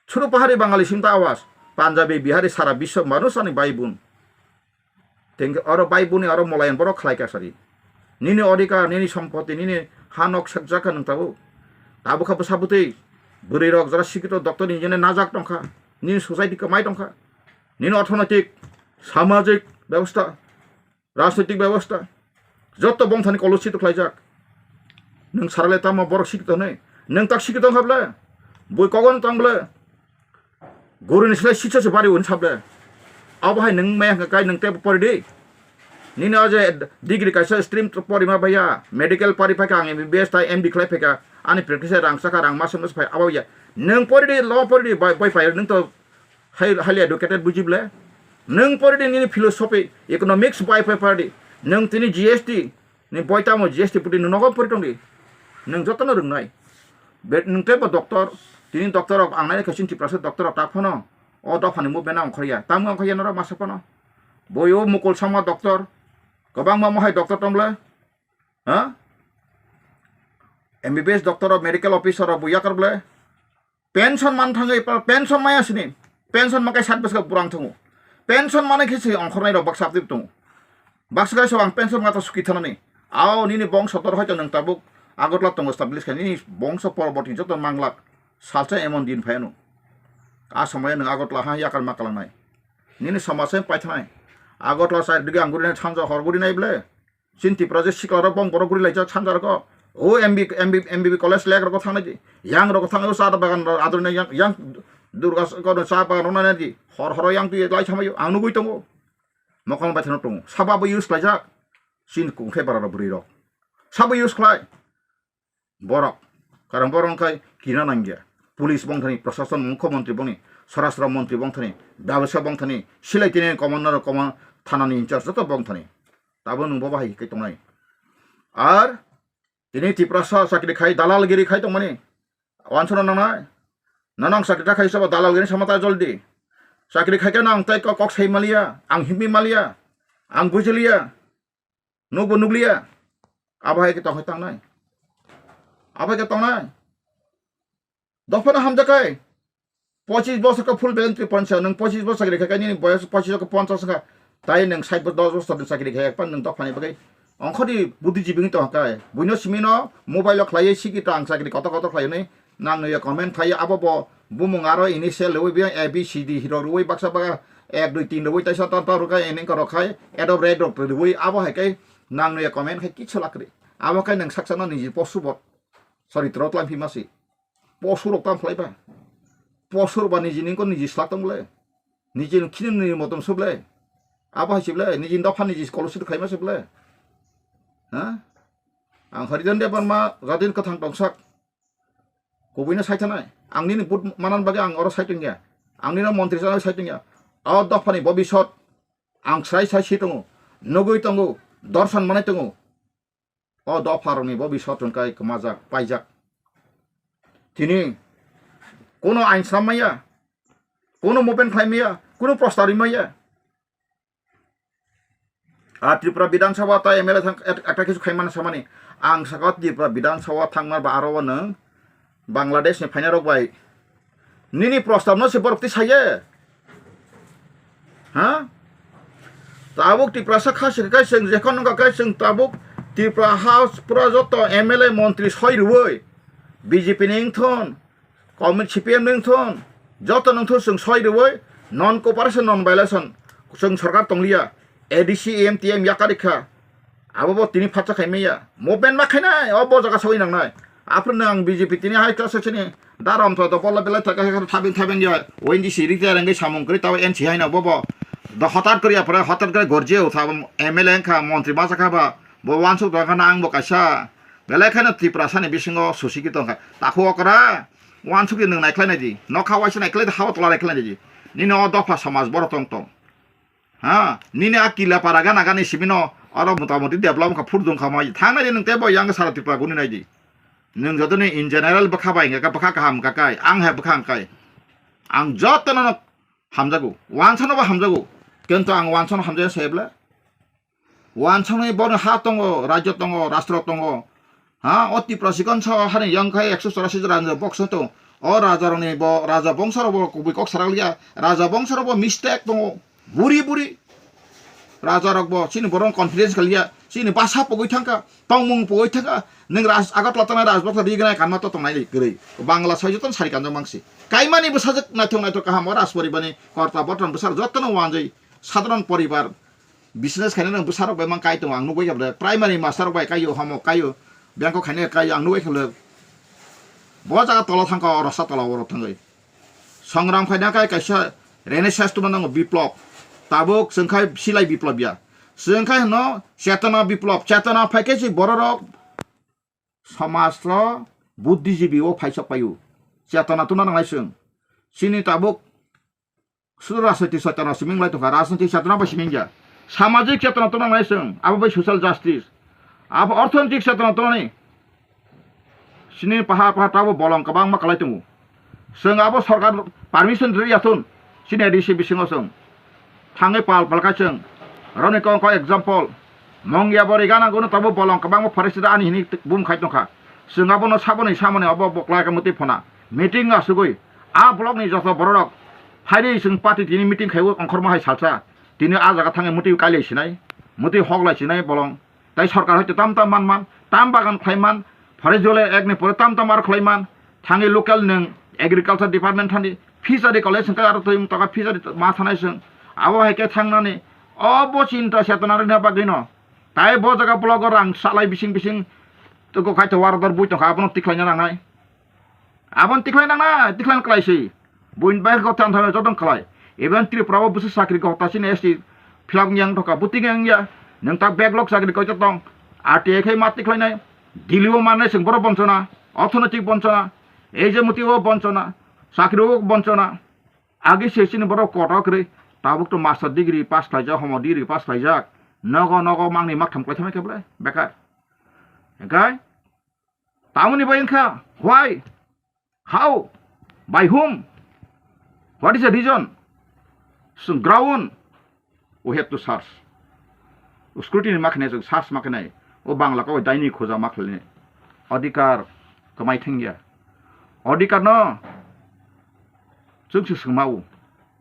Churu Pahari Bangali sinta awas. Punjabi, Bihari, sara biswa manush ani bai bun. Tengke oro bai buni oro molayan borok khlai kasari. Nini odhikar, nini sompoti, nini hanok sekjaka nung tabu. Tabu kha bwsa bwtwi. Bwrwi rok jora sikito doctor ni jene najak tongkha. Nini society kwmai tongkha. Nini orthonoitik, samajik bebosta. Rajnoitik bebosta joto bongthani kolusi to khlaijak. Nwng sarale tamo borok sikito hwnwi? Nwng tak sikito wngkha ble? Bui kogon tong ble? Guruni slai sitsa se bari hwn sable? Abo hai nwng maya hwnkha kai nwng tebo pori di. Nini o je degree kaisa stream porima baiya, medical pori phaikha ang M B B S tai M D khlai phaikha, ani practice rang saka rang masuk masuk phai abo ya. Nwng pori di, lo pori di, bai, bai phai nwng to hai, highly educated buji ble. Nwng pori di nini philosophy, economics bai phai pori di. Nwng tini G S T, ni boi tamo G S T puti nwng nogo pori tong di. Nwng jotono rwngnai. Be-, nwng tei bo doctor, tini doctor rok ang nai khe chini Tiprasa doctor rok tak phano. O dophani movement ongkhorya. Tamo ongkhorya norok masa phano. Boi o mukul sama doctor. Kwbangma mohai doctor tong ble. Ha? M B B S doctor rok, medical officer rok bo yakar ble. Pension man thangwi pa-, pension maya sini. Pension makai sat bwswk burang thango. Pension manai khe se ongkhornai rok baksa abdi tongo. Baksa kaisa ang pension mata suki thanani. Ao nini bongso tor hoito nwng tabuk Agartala tongo establish khe nini bongso poroborti joto manglak salsa emon din phaiano. A somoyo nwng Agartala ha yakar makalangnai. Nini somaj se paithanai. Agartala side dige ang gurinai sanja hor gurinai ble. Chini Tripura je sikla rok bong borok guri laijak sanja rok. O M B, M B, M B B college lek rok thang nai di. Yang rok thang o cha bagan ador nai yang, yang Durga ko cha bagan rok nai di. Hor hor yang tu lai thamayo ang nugui tongo. Mokol bai thano tongo. Saba bo use khlaijak. Chini kungthai bara rok bwrwi rok. Sabo use khlai. Borok. Karon borok wngkha kina nangya. Police bongthani, Prashasan, Mukhyamantri bongni, Swarashtra Mantri bongthani, Byabasaya bongthani, silai tini commander, command, thanani in charge joto bongthani. Tabo nwng bo bahai khe tongnai. Ar tini Tiprasa chakri khai, dalalgiri khai tongmani. Wansukna nangnai. Nono ang chakri ta khai sabo dalalgiri sama ta joldi. Chakri khai khe nang tai kok, kok sai maliya, ang himwi maliya, ang bujiliya. Nukbo nukliya. Abo hai khe tong hai tangnai. Abo hai khe tongnai. Dophano hamjakai. Pochis bosor khe full voluntary pension, nwng pochis bosor chakri khaikha, nini boyos pochis khe ponchas wngkha. Tai nwng sait bosor, dos bosor ni chakri khai, ekpan nwng dophani bagwi. Ongkhorni buddhijibi wngwi tongkha kai. Buino simino mobile o khlaiwi sigi ta ang chakri kotor kotor khlaiwi nang nuya comment khlaiwi abo bo bumung aro initial rwui biya A B C D hero rwui baksa baga ek dui tin rwui taisa ta ta rwkha ening ka rwkhai Adobe Red rok rwui abo hai kai nang nuya comment khai kichu lakri. Abo kai nwng saksa no niji posu bo. Sorry, tro tlam phi masi. Posu rok tam khlai ba. Posu rok ba niji ning ko niji slak tong le. Niji khini ni motom sub le. Abo hai sib le. Niji dopha niji scholarship khai ma sib le. Ha? Ang Harijan Debbarma gadin kathang tongsak. Kubuino saithanai. Ang nini but manan bagwi ang oro saitung ya. Ang nini montri chana saitung ya. O dophani bobisot ang sai sai si tongo. Nugui tongo. Dorsan manai tongo. O dopharokni bo bisot hwnkhai kwmajak, paijak. Tini kuno ain slam maya, kuno movement khlai maya, kuno prostar ri maya. A Tripura Bidhan Sabha ta M L A thang ek-, ekta kisu khaimani samani. Ang saka Tripura Bidhan Sabha thangma ba aro nwng Bangladesh ni phainai rok bai nini prostab no se borok ti saye. Ha? Tabuk Tiprasa kha se kai chwng jekhon wngkha kai chwng tabuk Tripura ha pura joto M L A montri soi rwui B J P ni wngthon, Communist C P M ni wngthon, joto nungthon chwng soi rwui non cooperation non violation chwng sarkar tongliya, A D C, A M T M yakarikha. Abo bo tini phatsa khai maya. Movement ma khainai, o bo jaga sawi nangnai. Aphuru nang B J P tini high class section ni daram to to bolla belai thaka kha thabeng thabeng ya. O N G C ri te rengwi samung kri tabo N C hai na bo bo. Do hotat kri apore hotat kri gorje utha M L A kha montri ma jakha ba. Bo wansuk do kha nang bo kaisa. Belai khano Tiprasa ni bisingo susi ki tongkha. Takhu okra wansuk di nang naikhlai nai di. Nokha waisa naikhlai di, hawa tola naikhlai nai di. Nini o dopha samaj boro tong tong. Ha, nini a kila para gana gani simino oro motamoti develop kha phur dong kha mai. Thang nai di nwng tebo yang sara Tripura guni nai di. Nwng joto ni in general bwkha bai hwnkha bwkha kaham hwnkha kai, ang hai bwkha hwnkha kai. Ang joto no hamjago, wansano bo hamjago. Kintu ang wansano hamjaya se bwle. Wansano bono ha tongo, rajyo tongo, rastro tongo. Ha, o Tripura sikon sa hani yang khai ekso chorasi raja bokso tong. O raja rokni bo, raja bongso rok bo kubui kok sarak liya. Raja bongso rok bo mistake tongo. Buri buri. Raja rok bo chini borok confidence kaliya. Chini basa pogoi thangka, tongmung pogoi thangka. Nwng raj, Agartala tongnai rajboksa rignai kanma to tongnai kwrwi. Bangla soi joto sari kanjak mangsi. Kaimani bwsajwk naithok naithok kaham o rajporibarni korta borton bwsarok jotono wanjwi sadharon poribar. Business khainai rok bwsarok bai mang kai tongo, ang nugwi kha bwle primary master rok bai kaio, homo kaio, bengkok khainai kaio, ang nugwi kha bwle. Bo jaga tola thangkha, o rasa tola oro thangwi. Songram khaina kai kaisa Renaissance tuma nango biplop. Tabuk chwng khai silai biplop ya. Chwng khai hwno chetona biplop, chetona phai khe se bororok somajro buddhijibi o phaisok paio. Chetona tuna nangnai chwng. Chini tabuk sudu rajniti chetona siming lai tongkha, rajniti chetona bai siming ya. Samajik chetona tuna nangnai chwng, abo bai social justice. Abo orthonotik chetona tunani. Chini pahar pahar tabo bolong kwbangma kwlai tongo. Chwng abo sorkar permission rwya thun. Chini A D C bisingo chwng thangwi pal pal kha chwng. Roni kong kong example. Mongya bori gana gono tabo bolong kwbangma forest ani hini bum khai tongkha. Chwng abono saboni samoni abo boklai ka muti phona. Meeting asugwi a block ni joto bororok phaidi chwng party tini meeting khaiwi ongkhorma hai salsa. Tini a jaga thangwi muti kailai sinai. Muti hoklai sinai bolong. Tai sorkar hoite tam tam man man, tam bagan khlai man, forest jole ek ni pore tam tam aro khlai man, thangi local nung agriculture department thani fishery college hwnkhe aro twi wng toka fishery ma thanai chwng. Abo hai khe thangnani obo chinta chetona rwna bagwino. Tai bo jaga blogo rang salai bising bising tugo khai to warador bui tongkha abono tikhlaina nangnai. Aboni tikhlai nang na, tikhlai klai se. Buini bai kok than than jotong klai. Even Tripura o busu chakri kok ta sini S T philap yang thoka, buti yang ya. Nang ta backlog chakri kok tong. R T I khai ma tikhlai nai. Delhi o manai sing boro bonchona, orthonotik bonchona, ei je muti o bonchona, chakri o bonchona. Agi se sini boro kotor kri, tabuk to master degree pass khlaijak, homo degree pass khlaijak. Nogo nogo mangni maktham klai thamai khe ble, bekar. Ekai? Tamoni bai wngkha, why? How? By whom? What is the reason? Chwng ground, we have to search. Scrutiny ma khainai, chwng search ma khainai. O Bangla kok daini khuja ma khlainai. Adhikar kwmai thangya. Adhikar no chwng se swngma o.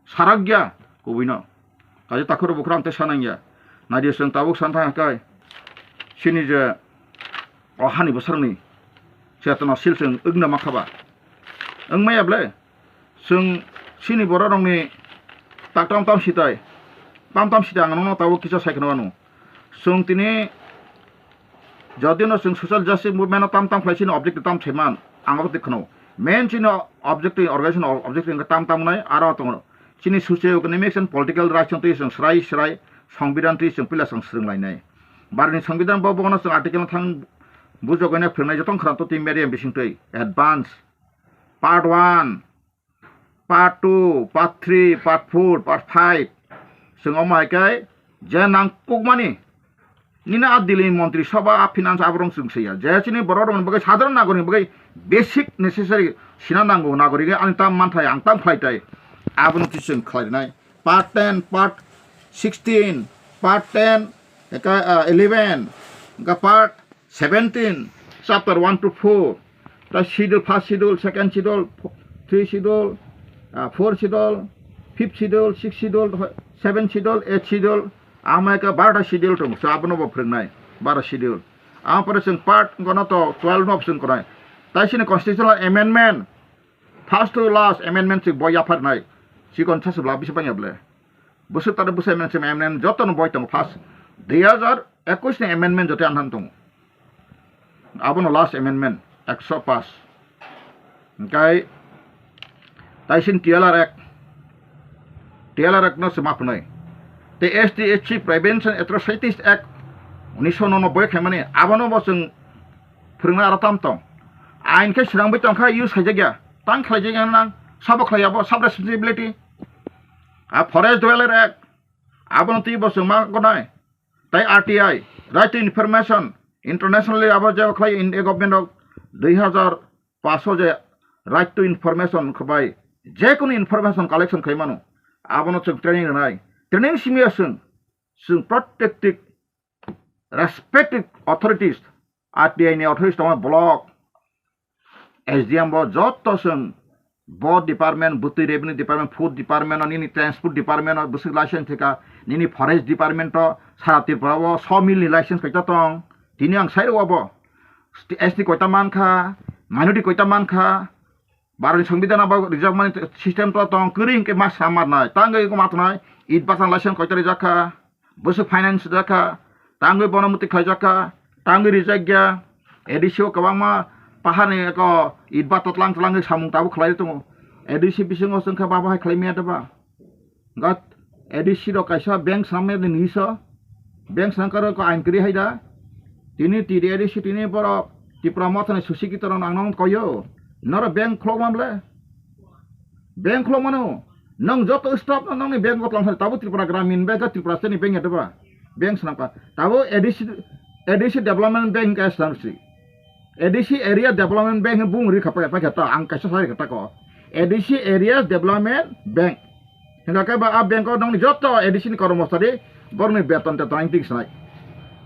Sarak ya kubui no. Kaisa takhuk rok bukhuk rok ang tei sanang ya. Nai di, chwng tabuk san thang kai. Chini je o hani bwsarokni chetona sil chwng wngna ma kha ba. Wng maya ble? Chwng chini borok rokni tak tam tam sitai. Tam tam sitai ang nono tabuk kisa sai kheno ano. Chwng tini jodi no chwng social justice movement no tam tam khlai chini objective tam thaiman ang abo twi kheno. Main chini objective, organization objective wngkha tam tam nai aro tongo. Chini socio economics and political rights twi chwng srai srai songbidan twi chwng pila chwng swrwng lainai. Bharatni songbidan bo bono chwng article no thang bujok ene phwrwngnai jotong khwrang to twi media bising twi advance part one, part two, part three, part four, part five. Chwng omo hai khe je nangkukmani nini a Delhi ni montri sabha, a finance, aborok chwng saiya. Je chini borok rokni bagwi, sadharon nagorik ni bagwi basic necessary sina nango, nagorik ani tam manthai, ang tam khlai tai. Abono twi chwng khlai rwnai. Part ten, part sixteen, part ten, eka, ah, eleven, eka part seventeen, chapter one to four, ta schedule, first schedule, second schedule, fo-, three schedule, ah, four schedule, fifth schedule, sixth schedule, seventh schedule, eighth schedule, ama eka barota schedule tong, so abono bo phwrwngnai, baro schedule. Ama pore chwng part gono to twelve no chwng konai. Tai sini constitutional amendment, first to last amendment chwng bo yapharnai, chikon sasubla bisi bangya ble. Bwswk tare bwsai mwnai se M N M jotono boi tongo first dui hazar ekush ni amendment joto anhan tongo. Abono last amendment ekso pass. Hingkai taisin T L R Act, T L R Act no se ma phwnwi. Tei S T S C Prevention Atrocities Act unisho nono boi khaimani abono bo chwng phwrwngna aro tam tong. Ain khe swnamwi tongkha use khaijakya. Tang khlaijakya nang sabo khlaiya bo sub responsibility. A Forest Dweller Act, abono twi bo chwng ma gonai. Tai R T I, Right to Information, internationally abo je khlai India government rok dui hazar paso je Right to Information khlai, je kunu information collection khlai mano, abono chwng training rwnai. Training simi chwng, chwng protected, respected authorities, R T I ni authorities tongma block, S D M bo joto chwng bo department, bwtwi revenue department, food department, nini transport department, bwswk license thika, nini forest department o sara Tripura o sawmill ni license kaisa tong. Tini ang sai rw bo S T koita mankha, minority koita mankha, Bharoni Songbidan abo rijak mani system to tong, kwrwi hwnkhe ma swnam marnai, tangwi ma tongnai, it bata license koita rijak kha, bwswk finance rijak kha, tangwi bono mwtwi khlaijak kha, tangwi rijak ya, A D C o kwbangma paharni eko it bata tlang tlangwi samung tabuk khlai tongo, A D C bisingo chwngkha babo hai khlai maya deba, gat A D C rok kaisa bank swnam maya di nisa, Bank swnam karo ko ain kwrwi hai da. Tini T D A D C tini borok Tipra Motha ni susi kitor ang nang koyo. Noro bank khulok mamle. Bank khulok mano. Nang joto staff no nangni bank ko tlang tabo Tripura Gramin Bank ka Tripura State ni bank ya ba. Bank swnam ka. Tabo A D C, A D C Development Bank ka swnam si. A D C Area Development Bank bung ri khapa pa khata ang kaisa sai khata ko. A D C Area Development Bank. Hingkha khe ba a bank o nongni joto A D C ni kormosari borokni beton teton ang tik sanai.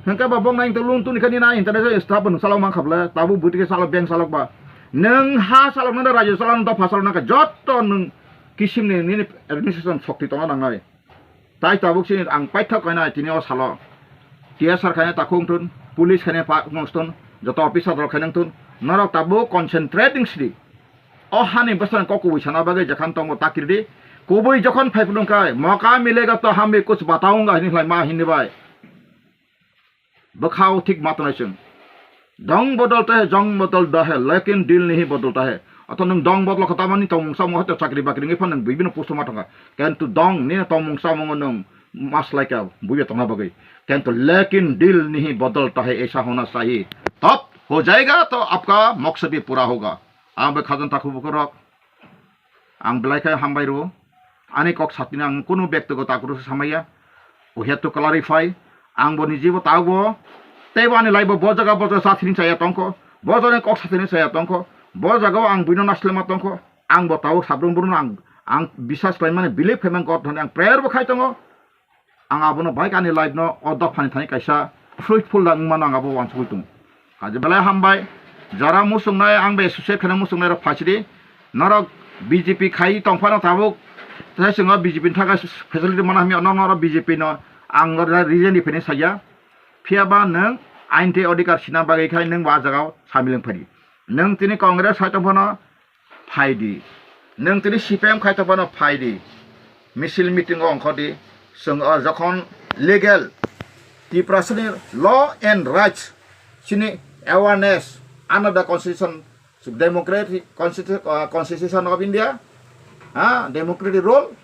Hingkha ba bong nang loan tuni kani na international staff no salok mang khable tabu buti ke salok bank salok ba. Nang ha salok nang rajyo salok nang dopha salok nang joto nang kisim ni nini administration shokti tongna nangnai. Tai tabuk sini ang paithak kainai tini o salo. T S R khaina takhung thun, police khaina pa nongstun, joto officer rok khaina thun, norok tabuk concentrating sidi. O hani bwswrang kok kubui sana bagwi jekham tongo takirdi. Kubui jokhon phai phunung kai, moka milega to hambi kuch bataunga hini khlai ma hini bai. Bwkhao thik ma tongnai chwng. Dong bodolta hai, jong bodolta hai, lekin dil nahi bodolta hai. Ato nwng dong bodol kha tamani tongmung samung hoito chakri bakri wngwi phan nwng buibino posto ma thangkha. Kintu dong nini tongmung samungo nwng maslaikha buibo tongna bagwi. Kintu lekin dil nahi bodolta hai, aisa hona chahiye. Tab ho jayega to apka maksad bhi pura hoga. Ang bai khajan takhu bukurok. Ang belai khe hambai rwo. Ani kok satini ang kunu bektigoto akroksa samaya. We have to clarify. Ang bo nijibo tabukbo. Teibo ani life bo bo jaga bo jaga satini chaya tongkho. Bo jaga kok satini chaya tongkho. Bo jaga o ang buino naslema tongkho. Ang bo tabuk sabrum brum ang, ang biswas khlaimani believe khaimani God hwnwi ang prayer bo khai tongo. Ang abono bai ani life no o dophani thani kaisa fruitful da wngmano ang abo uansugwi tongo. Kaje belai hambai, jara muchungnai ang bai associate kheno muchungnai rok phaisidi, norok B J P khai tongphano tabuk, tei chwng o B J P ni thangkhe facility mana hamya, norok norok B J P no ang region ni phini saya, phiyaba nwng ain tei odhikar sina bagwi khai nwng bo ah jagao samil wng phadi. Nwng tini Congress hai tongphano, phaidi. Nwng tini C P M khai tongphano phaidi. Misil meeting o ongkhordi. Chwng o jokhon legal Tiprasani law and rights chini awareness under the constitution, democratic constitu-, uh, constitution of India, ha, democratic rule,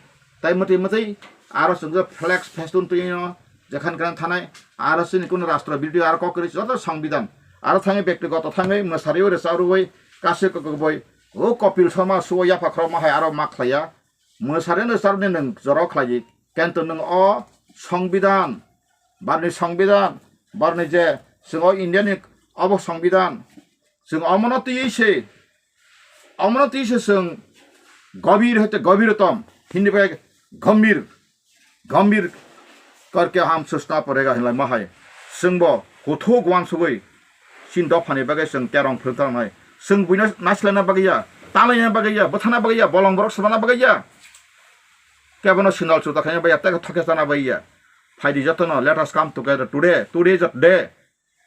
tai mwtwi mwtwi aro chwng je flex festoon twi no jekhan khan thanai, aro chini kuno rastro birodhi aro kok kwrwi joto songbidan, aro thangwi bektigoto thangwi mwsari oi rwchap rwui kasu kwbwi o Kopil Sharma suo yapha khorokma hai aro ma khlaiya. Mwsari no charni nwng jora khlaiwi. Kintu nwng o songbidan, barni songbidan, barni je chwng o India ni obo songbidan, chwng omono twiwi se, omono twiwi se chwng gobir hoite gobir tom, Hindi bai gambhir, gambhir karke hum sochna padega hinlai ma hai. Chwng bo kuthuk uansugwi chini dophani bagwi chwng kerong phwrwng tangnai. Chwng buino nasilana bagwi ya, talaina bagwi ya, bwthana bagwi ya, bolong borok swbana bagwi ya. Kebono sindal chuta khaina bagwi ya, tei thokya chana bagwi ya. Phaidi jotono, let us come together today, today is the day.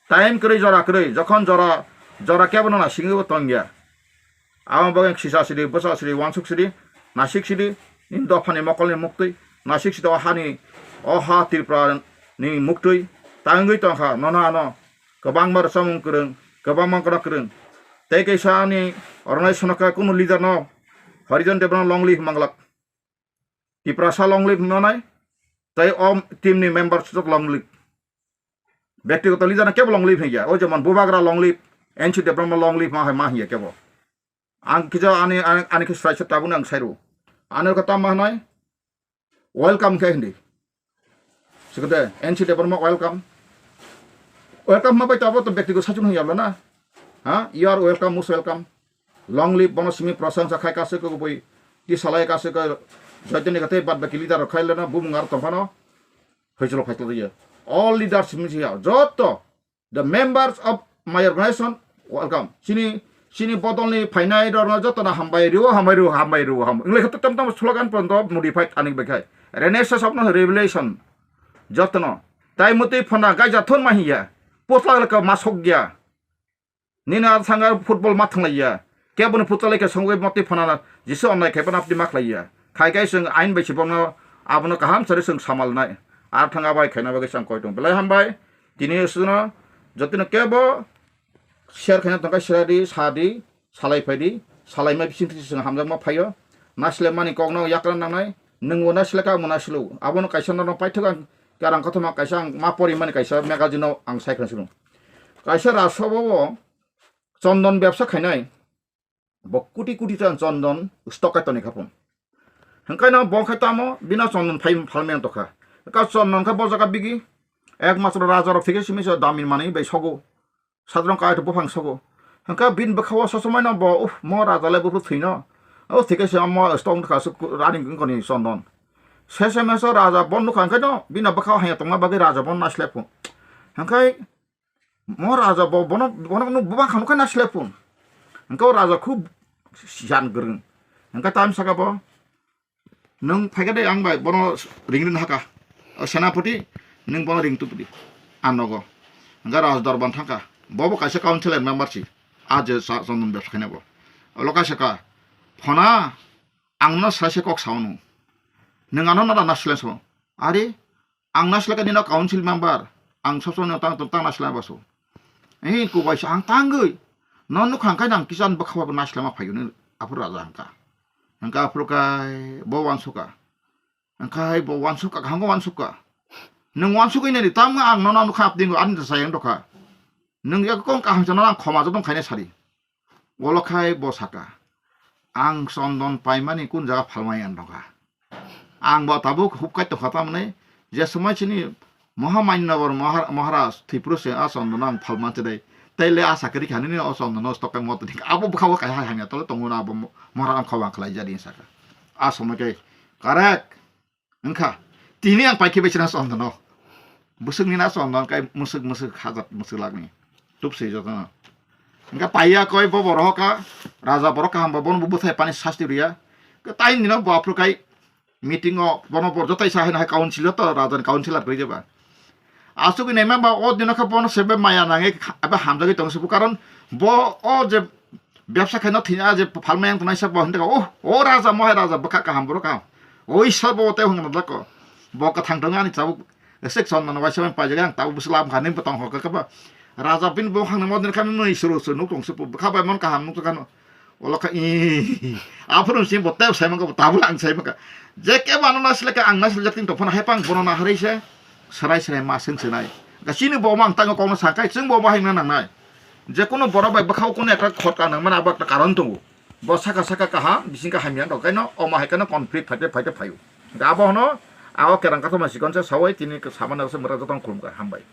Time kwrwi jora kwrwi, jokhon jora, jora kebono nasingwi bo tongya. Aboni bagwi kisa sidi, bwsa sidi, uansuk sidi, nasik sidi, nini dophani mokolni muktwi, nasik sidi o hani, o ha Tripura ni muktwi, tangwi tongkha, nono ano, kwbangma rwchapmung kwrwng, kwbangma kono kwrwng. Tei kaisa ani organization o khe kunu leader no, Harijan Debbarma long live manglak. Tiprasa long live manai, tei o team ni member sujok long live. Bektigoto leader no kebo long live hiya. O jemon Bubagra long live, N C Debbarma long live ma hai ma hiya kebo. Ang kisa ani, ani, ani khe srai se tabukni ang sairu. Ani khe tam ma hinai? Welcome khe hindi. Sikode, N C Debbarma welcome. Welcome ma bai tabo to bektigoto sachung hiya lo na. Ha? You are welcome, most welcome. Long live, bono simi prasangsa khai kasu ko boi. Ti salai kasu ko joitoni kate bad baki leader khai lena bum ngar tongphano. Hoicholo phaitlo ye. All leaders means here, joto the members of my organization, welcome. Chini, chini bodolni phainai rokno jotono hambai rio, hambai rio, hambai rio, hambai. English to tam tam slogan pon to modified ani bai khai. Renaissance of no revelation. Jotono. Tai muti phana gaija thon ma hiya. Potla ka masok ya. Nini a thanga football ma thanglaiya. Keboni putalai khe songwi motwi phana Jisu onnai khai phano apni ma khlaiya. Khai khai chwng ain bai se bono abono kaham sari chwng samalnai. A thanga bai khaina bagwi chwng koi tong. Belai hambai. Tini suno jotino kebo share khaina tongkha siradi, sadi, salai phaidi, salaima bisingtwi chwng hamjakma phaio. Nasle mani kokno yakra nangnai. Nwngbo nasle ka mo naslo. Abono kaisa norno paithak ang Kerang kothoma kaisa ang ma porimani kaisa magazine-o ang sai khna sibung. Kaisa rajsabha-o chondon bebsa khainai, bo kuti kuti ta chondon stock kai toni khapung. Hwnkhe no bo khe tamo bina chondon phai phalmani tokha. Ka chondon khe bo jaga bigi ekmatro rajarok thikhe simi se damin manwi bai sogo. Sadrong kai to buphang sogo. Hwnkhe bini bwkha-o sosomaino bo, "Uff, mo raja le buphuru thwino." O thikhe se mo stock wngkha se ku-, raring wngkoni chondon. Sese meso raja bo nukha hwnkhe no bini bwkha-o hanya tongma bagwi raja bo naisle phung. Hwnkhe mo raja bo bono, bono nuk bubang kha nukha naisle phung. Hwnkhe o raja khub siyan gwrwng. Hwnkhe tam saka bo, "Nwng phaikha de ang bai bono ring ring haka. O senapati, nwng bono ring tubudi. Ang nogo." Hwnkhe raj dorban thangkha. Bobo kaisa council member si. A je sa-, chondon bebsa khainai bo. Olo kaisa ka, "Phona, ang no sai se kok sao nung. Nwng ano nara naisle so." "Are, ang naisle ka nino council member. Ang sob somoi no tang, tang naisle ba so." "Eh, kubai sa ang tangwi. No nukha hwnkhe nang kisan bwkha bo naisle ma phaio ni aphuru raja hwnkha." Hwnkhe aphuru kai bo uansukha. Hwnkhe bo uansukha, kaham khe uansukha. "Nwng uansugwi nini, tamo ang nono nukha, apni ani sayang dokha. Nwng yak kong kaham chana ang khoma jotong khaina sari." Olo khai bo saka, "Ang chondon paimani kun jaga phalmani ang dokha. Ang bo tabuk hupkai tongkha tamni, je somoi chini Mohamanyabor Mahar-, Maharaj Tripura se a chondon ang phalman chidai. Taile a sakri khani ni o chondon o stock kai motni." Abo bwkha bo kai hai hamya tole tongo na abo mo-, Maharaj ang khoma khlai jadi saka. A somoi kai correct. Wngkha, tini ang paikhe bai chwna chondon no. Bwswk ni na chondon kai mwswk mwswk hajat mwswk lakni. Tubswi jotono. Wngkha paiya koi bo borok ka, raja borok kaham bo bono bo bwthai pani sasti riya. Ka tai nino bo aphuru kai meeting o bono bo jotai sa hai council o to raja ni councilor kwrwi jeba. Asugwi naima ba o dino khe bono sebe maya nangwi eba hamjagwi tong se bo, karon bo o je bebsa khaina thina je phalmai ang tongnai sa bo hinta, "Oh, o raja, mohai raja, bwkha kaham, borok kaham. O Iswar bo tei hwnna dako. Bo kwthang tongo ani tabuk sek son mano waisa paijak ang tabuk bwswk lam kha nini bwtang hokha khe ba." Raja bini bo hangni modin kha nini suru suru nuk tong se bwkha bai mon kaham nuk kha no. Olo kha i aphuru si bo tei sai mangka tabuk ang sai mangka. Je ke mano na sile khe ang na sile jak tin to phone hai pang bono na hari se. Serai serai ma seng senai. Ga chini bo mang tango kok no sakai chwng bo bahai na nangnai. Je kono borok bai bwkhao kono ekta khot ka nangmani abo ekta karon tongo. Bo saka saka kaham, bising kaham ya dok kaino, omo hai kano conflict phaite phaite phaio. Ga abo hono, ago kerang kathoma sikon se sawai tini samana se mura jotong khulumkha, hambai.